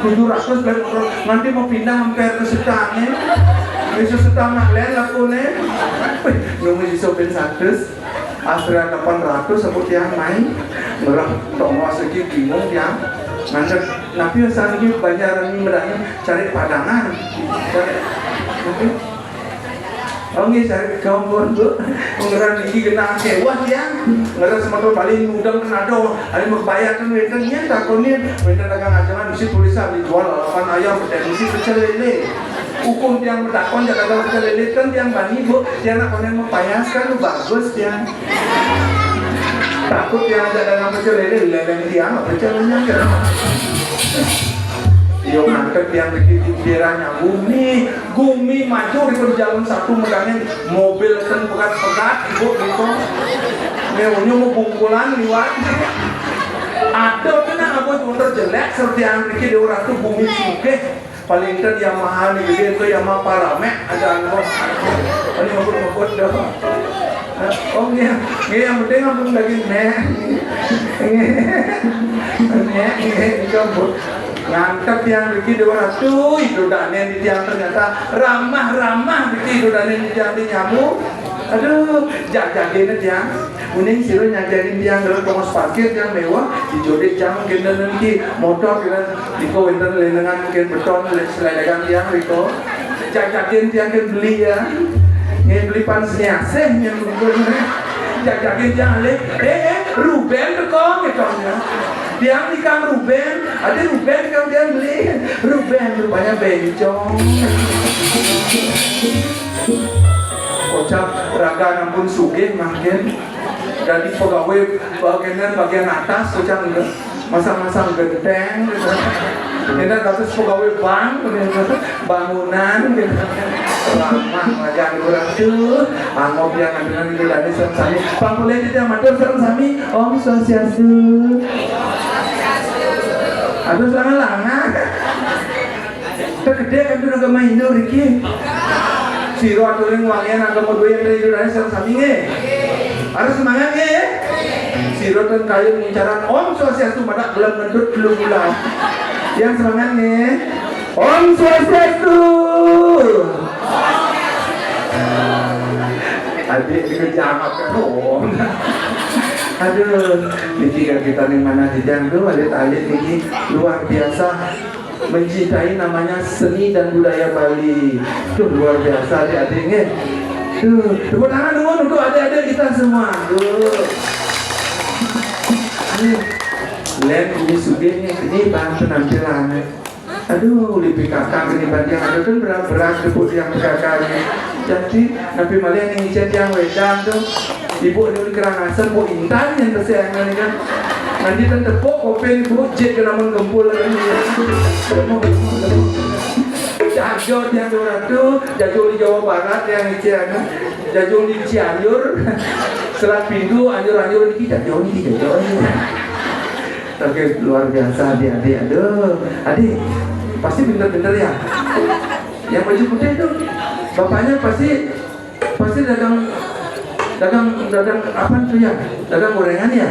Tujuh ratus beli motor, nanti mau pindah hampir ke setangnya. Bisa setang nak lain laku nih. Wih, nunggu si sopir satu. Astra delapan ratus aku tiang main. Ngerah tongos iki bingung tiang. Ngantek, napi sangki banjar ini medani cari padangan. Cari, napi? Oh, nggih, cari kompor, Bu. Ngerah niki genah sewah tiang. Ngerah semeton Bali ngudang kan ada. Ada mau bayar kan wenten, ya, takonin. Wenten dagang ajangan, mesti tulisan dijual lalapan ayam, mesti pecel lele. Hukum tiang medakon, jak dagang pecel lele kan tiang bani, Bu. Tiang nak konen mau payas kan, lu bagus tiang. Takut yang ada dalam pecel lele, leleng tiang, apa pecel leleng kan? Yo, mantep tiang begitu, daerahnya bumi, bumi maju di jalan satu, megangin mobil kan pegat-pegat, ibu gitu. Meunya mau bungkulan liwat. Ada kena apa motor jelek, seperti yang bikin di orang tuh bumi sugih. Paling ten Yamaha nih gede tuh, Yamaha Paramek aja anu. Ini ngebut-ngebut dah. Oh, iya, iya, yang penting ampun lagi nih. Nih, nih, nih, Bu. Ngantep yang Riki dua ratus, itu dane di tiang ternyata ramah-ramah Riki itu dane di tiang di nyamuk. Aduh, jajakin tiang. Mending sira nyajakin tiang dalam tongos parkir yang mewah, dijodik jam mungkin dan nanti motor kita, Riko wenten lenengan mungkin beton, le-, seledegan tiang, Riko. Jajakin tiang ke beli ya. Nggih beli pan seniasih yang mungkin. Jajakin tiang le. Eh, eh, Ruben teko gitu ya. Tiang nikah Ruben, ada Ruben kalau tiang beli. Ruben rupanya bencong. Kocap raga ampun sugih mangkin. Dadi pegawai bagian, bagian atas, kocap enggak. Masang-masang genteng, gitu. Ini dados pegawai bank, gitu. Bangunan, gitu. Ramah, wajah kurang tuh. Angop yang ngantunan itu tadi serem sami. Pang boleh tidak matur serem sami. Om Swastiastu. Aduh, selama-lama. Tegedé kan agama Hindu niki. Sira aturing walian agama duwe yang dari Indonesia sami nggih. Harus semangat nggih. Sira ten kayu nguncaran Om Swastiastu madak gelem ngentut belum bulan. Yang semangat nggih. Om Swastiastu. Adik dikejamak kan Om. Aduh, niki kita nih mana dijang tuh alit-alit niki luar biasa. Mencintai namanya seni dan budaya Bali. Tuh luar biasa adik-adik nggih. Tuh, tepuk tangan dulu untuk adik-adik kita semua. Tuh. Nih, Len ini sugih nih, ini bahan penampilannya. Aduh, di P K K ini banyak ada kan berat-berat tepuk yang P K K ini. Jadi, napi malih ning icen tiang wedang tu, ibu ni uli kerang asem, Bu Intan yang bersih angin ni kan. Nanti tan tepuk kopin ibu, jit ke namun gempul lagi. Lemuk, lemuk, lemuk. Jajo tiang dua ratus, jajo di Jawa Barat yang icen anu. Jajo di Cianjur, Selat Pintu, anjur-anjur niki jajo niki jajo. Tapi luar biasa adik-adik, aduh. Adik, pasti pinter-pinter ya. Yang baju putih itu, bapaknya pasti, pasti dagang, dagang, dagang apa tuh ya? Dagang gorengan ya?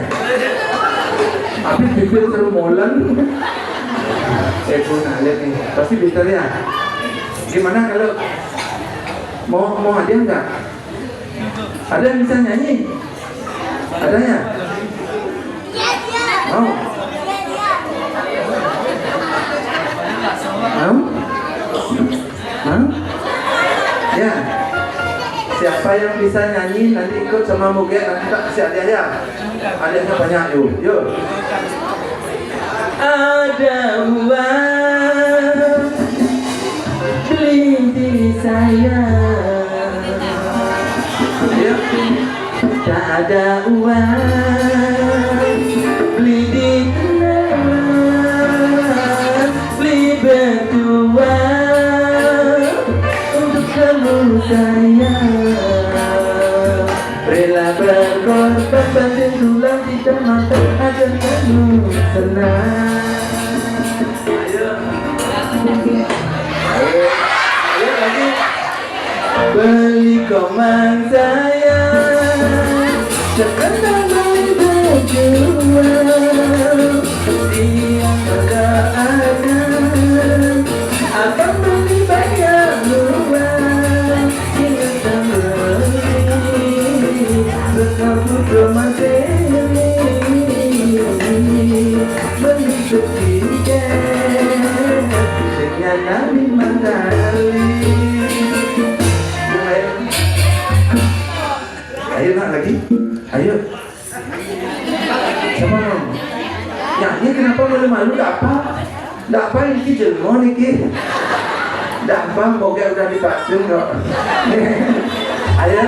Habis bibir terus molen. Eh, Bu, nah, lihat nih, pasti pinter ya. Gimana kalau mau, mau hadiah nggak? Ada yang bisa nyanyi? Ada ya? Mau? Mau? Hah? Ya. Siapa yang bisa nyanyi nanti ikut sama Muge, nanti tak kasih hadiah ya. Hadiahnya banyak, yuk. Yuk. Ada uang beli diri saya. Yuk. Tak ada uang beli dikenal, beli berdua untuk kamu sayang. Rela berkorban batin tulang tidak makan agar kamu senang. Ayo. Ayo. Ayo lagi. Beli komang saya, cepat beli berjual. Dia berdoakan, abang beli banyak luar. Ingat beli, berkabut rumah sini. Beli bertiket, dengan Nabi Mangkali. Ayo. Ayo nak lagi. Ayo. Sama. Ya, ini kenapa malu-malu? Tak apa. Tak apa, ini jelma niki. Tak apa, pokoknya udah dipasung kok. Ayo.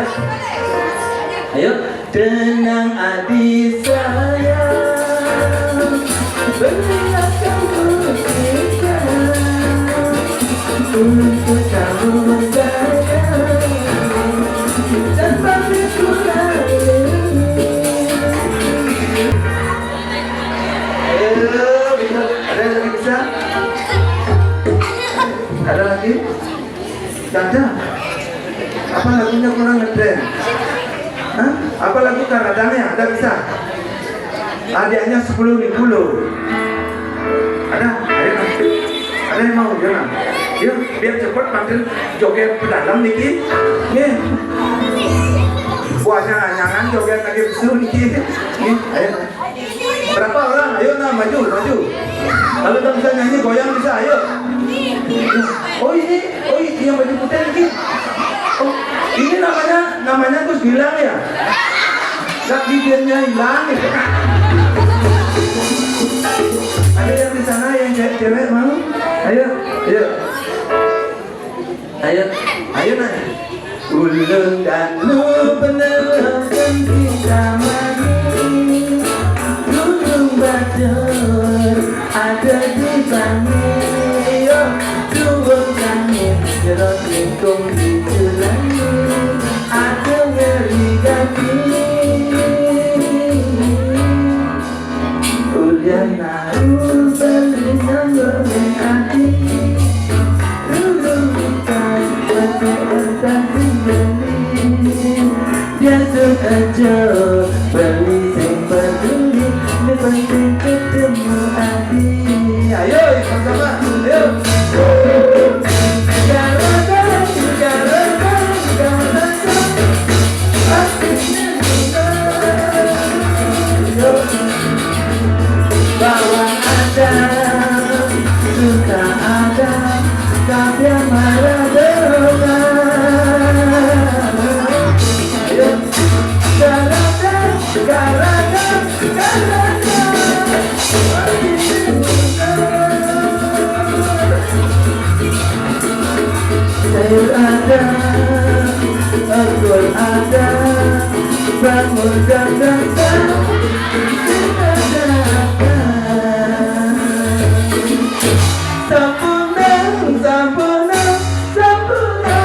Ayo. Tenang adik sayang, belilah kamu kita untuk kamu sayang, tanpa berkurang. Ayo, bisa. Ada yang lagi bisa? Ada lagi? Tidak ada. Apa lagunya kurang ngetrend? Hah? Apa lagu Karadangnya? Ada bisa? Hadiahnya sepuluh ribu loh. Ada? Ayo, nah. Ada yang mau? Jangan. Yuk, biar cepat panggil joget pedalam niki. Nih. Buahnya nyangan joget lagi besu niki. Nih, ayo. Berapa orang? Ayo nah, maju, maju. Kalau tak bisa nyanyi, goyang bisa, ayo. Oh ini, oh ini yang baju putih ini. Oh, ini namanya, namanya Gus Gilang ya? Nggak, bibirnya hilang ya? Ada yang di sana yang cewek-cewek mau? Ayo, ayo. Ayo, ayo nak. Ulun dan lu bener dan kita mani. Gunung Batur ada di Bangil. Yo, Gunung kami jerot lingkung di Culangi. Ada ngeri gati. Ulian naru beli nanggur ning ati. Dulu bukan mati entah tinggali. Biasa aja beli sing peduli. Ni penting ketemu ati. Ayo, sama-sama. Ayo. Garada, garada, garada. Bawang ada, suka ada, tapi yang marah doa. Ayo, garada, garada, garada. Ada bangun dan datang. Sempurna, sempurna, sempurna.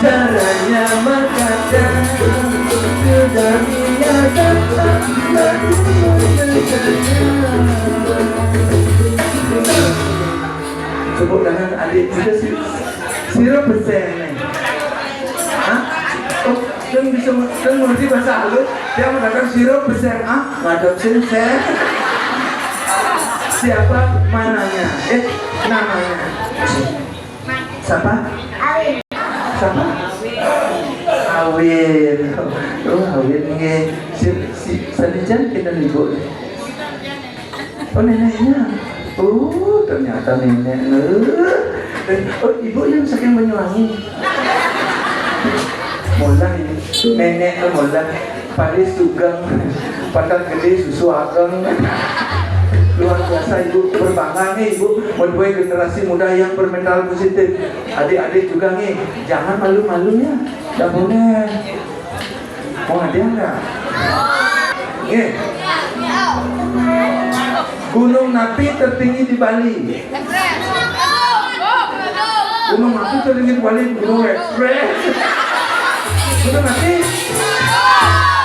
Caranya mengada sudah biasa. Tepuk tangan adik. Sudah si, sira pesan ni. Hah? Oh, kan bisa, kan ngerti bahasa halus. Dia mengatakan sira pesan. Ah, ngadep sing sen. Siapa mananya? Eh, namanya. Siapa? Siapa? Awin. Oh, Awin nggih. Si, si, sanijan kita libur. Oh, neneknya. Oh, ternyata nenek. Eh, oh, ibu yang saking Banyuwangi. Molah ini. Nenek tuh molah. Paris Sugeng. Patat gede susu ageng. Luar biasa, ibu, berbangga nih, ibu, menduai generasi muda yang bermental positif. Adik-adik juga nih, jangan malu-malu ya. Nggak boleh. Mau hadiah nggak? Nih. Gunung napi tertinggi di Bali? Gunung napi tertinggi di Bali? Gunung Express. Gunung napi?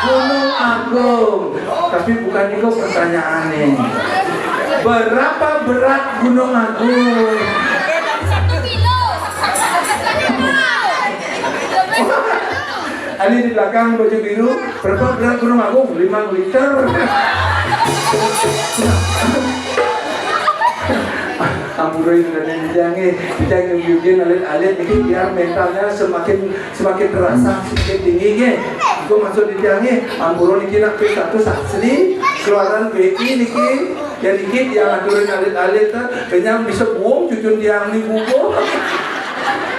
Gunung Agung. Tapi bukan itu pertanyaannya. Berapa berat Gunung Agung? Ini di belakang baju biru, berapa berat Gunung Agung? Lima liter. Ampun, ini jangan, jangan, alit-alit ini biar mentalnya semakin, semakin terasa, semakin tinggi, nggih. Iku maksud tiangnya, ampun, niki nak P satu asli, keluaran B I niki. Ya niki tiang aturin alit-alit, eh, kenyang bisa buang cucun tiang niku.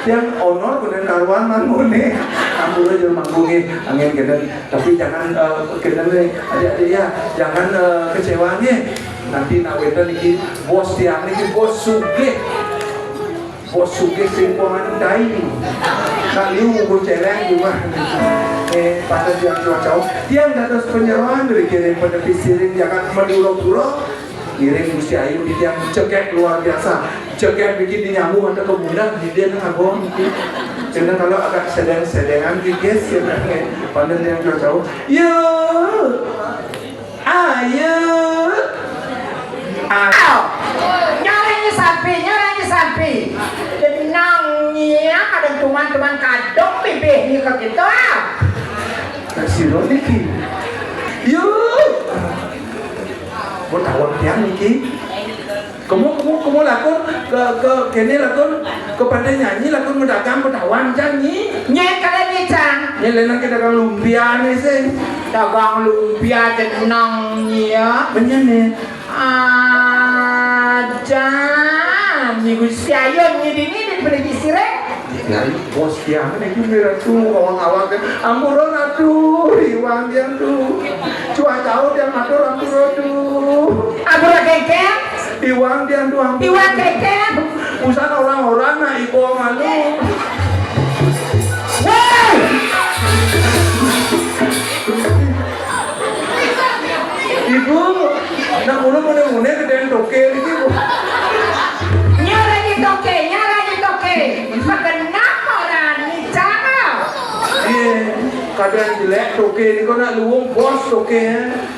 Tiang honor kenen karuan mangune. Ampun aja manggunge, angin kenen. Tapi jangan, eh, kenen nih, adik-adik ya, jangan, eh, kecewa nih. Nanti nak weten niki bos tiang niki bos sugih. Bos sugih sing kuangan dai. Nak liu ngubur celeng juga. Eh, pada tiang cuacau. Tiang dados penyeroan dari kirim penepis siring jagat Madura Pura. Ngiring Gusti Ayu di tiang cekek luar biasa. Cekek bikin dinyambung ada kemudian di dia nang abon. Karena kalau agak sedeng-sedengan giges ya, pada tiang cuacau. Yo. Ayo. Ayo. Nyarani sampi, nyarani sampi. Jenang nia kadang tuman-tuman kadok bibih ni ke kita. Nah, si Roniki. Yuk. Mau tawang tiang niki. Kamu, kamu, kamu lakon ke, ke kene lakon ke pandai nyanyi, lakon medagang, medawan jan nyi. Nye kalian ni cang. Nye lenang ke dagang lumpia ni sih. Dagang lumpia jenang nia. Benyane. Aja minggu siayun ni dini di pelagi sirek. Ya, bos tiang ni gini ratu awang-awang kan. Ampura ratu, iwang tiang tu. Cua tahu tiang matur ampura tu. Ampura kengkeng. Iwang tiang tu ampura. Iwang kengkeng. Usan orang-orang nak ibu malu. Woi! Ibu, nak mulu mune-mune gedeng toke iki, Bu. Nyarani toke, nyarani toke. Kenapa rani cara? Iya, kadang jelek toke ini kok nak luwung bos toke.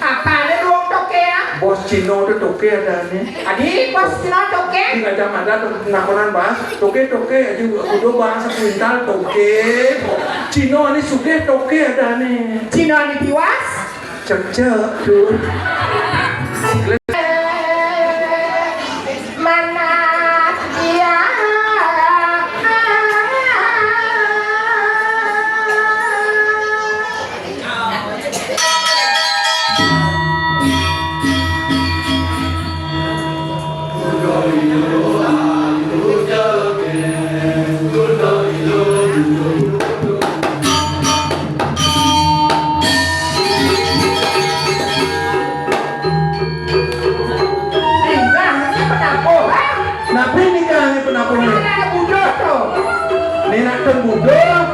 Apa ada luwung toke ya? Bos Cino tu toke ada ni. Adi, bos Cino toke? Di Gajah Mada tu nakonan bahas. Toke, toke, aja udah bahasa kuintal toke. Cino ni sugih toke ada ni. Cino ni tiwas? Cek-cek tu. Mana dia? Jangan penapung nih. Anak budak tuh. Nih nak tem budak.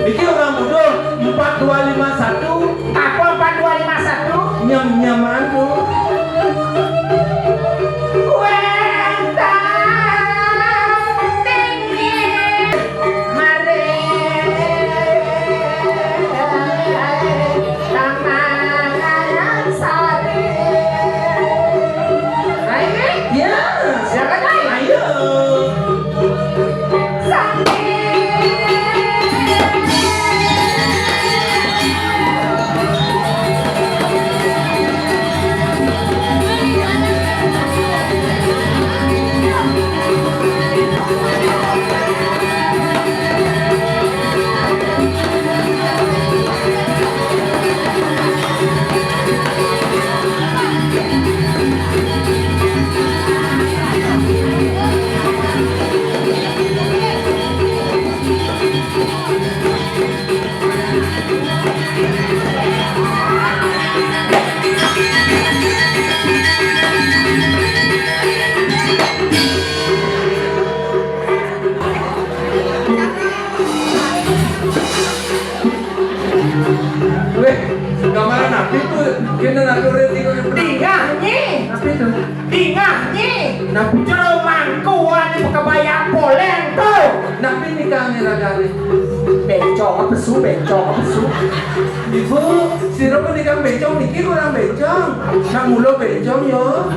Iki orang budak. Empat dua lima satu. Apa empat dua lima satu? Nyam-nyaman tuh. Kuenta tinggi. Mari. Taman Sari. Ayo, ya. Siapa nih? Ayo. Sari. Weh, gambaran napi tuh? Kena napi orang tiga yang pernah. Dingah, Nyi. Napi tuh? Dingah, Nyi. Napi? Jero mangku anu pakebayang poleng tuh. Napi nikah nih ragane? Bencong apa su, bencong apa su? Ibu, sira pun nikah bencong niki kurang bencong. Nak mula bencong yo.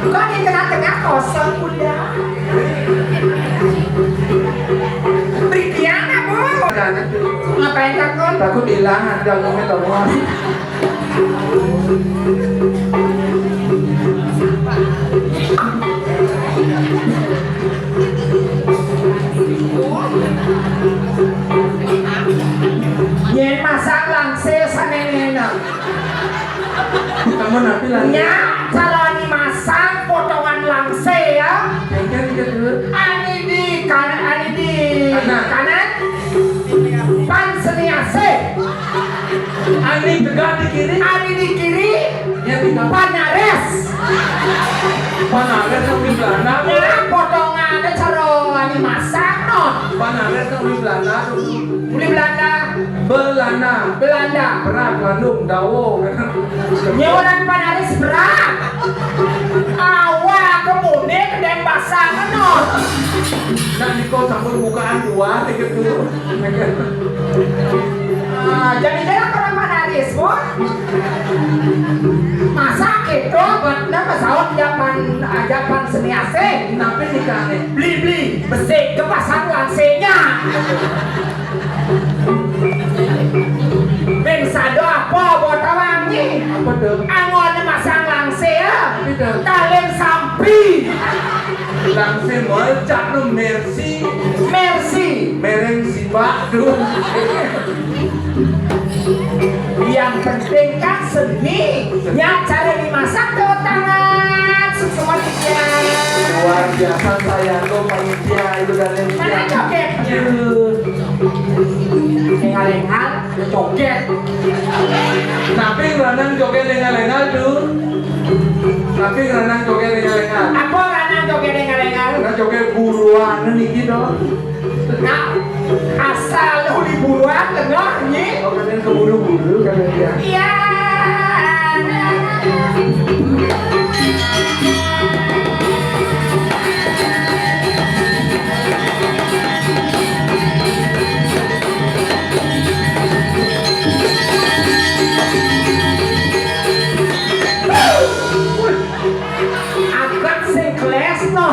Kok di tengah-tengah kosong, Bunda? Brikian apa? Ngapain takut? Takut hilang, ada ngomel, Bos. Yen masang langsir sanenena. Kamu napi lagi? Nya, cara ani masang potongan langsir ya. Engken kedua. Ani di kan-, ani di kanan. Kanan. Pan seni asih. Ani tegak di kiri. Ani di kiri. Ya, di kanan. Panares. Panares nang di Belanda. Ya, potongannya cara ani masang no. Panares nang di Belanda tuh. Di Belanda. Belanda. Belanda. Berat, landung, dawa. Nyewa dan panares berat. Awak kemune kedeng basah no. Nah, di kos sampun bukaan dua, gitu. Ah, jadi jalan orang panaris, Bu. Masa gitu, buat nama saut japan, japan seni asing. Napi nikahnya? Beli-beli, besik ke pasar langsirnya. Ben sado apa buat awangi? Apa tuh? Angon masang langsir, ya. Apa tuh? Talin sampi. Langsir mecak no, Mercy. Mercy. Mereng sibak tuh. Yang penting kan seni. Ya, cara dimasak tuh tangan. Semua dia. Luar biasa sayang tuh panitia itu dan yang mana joget? Aduh. Engal-engal, joget. Napi lanang joget engal-engal tuh? Napi lanang joget engal-engal? Apa lanang joget engal-engal? Nah, joget buruan niki dong. Nah, asal uli buruan, tengah, nyi. Oh, kalian keburu-buru, kalian ya. Iya. Agat sing kles no.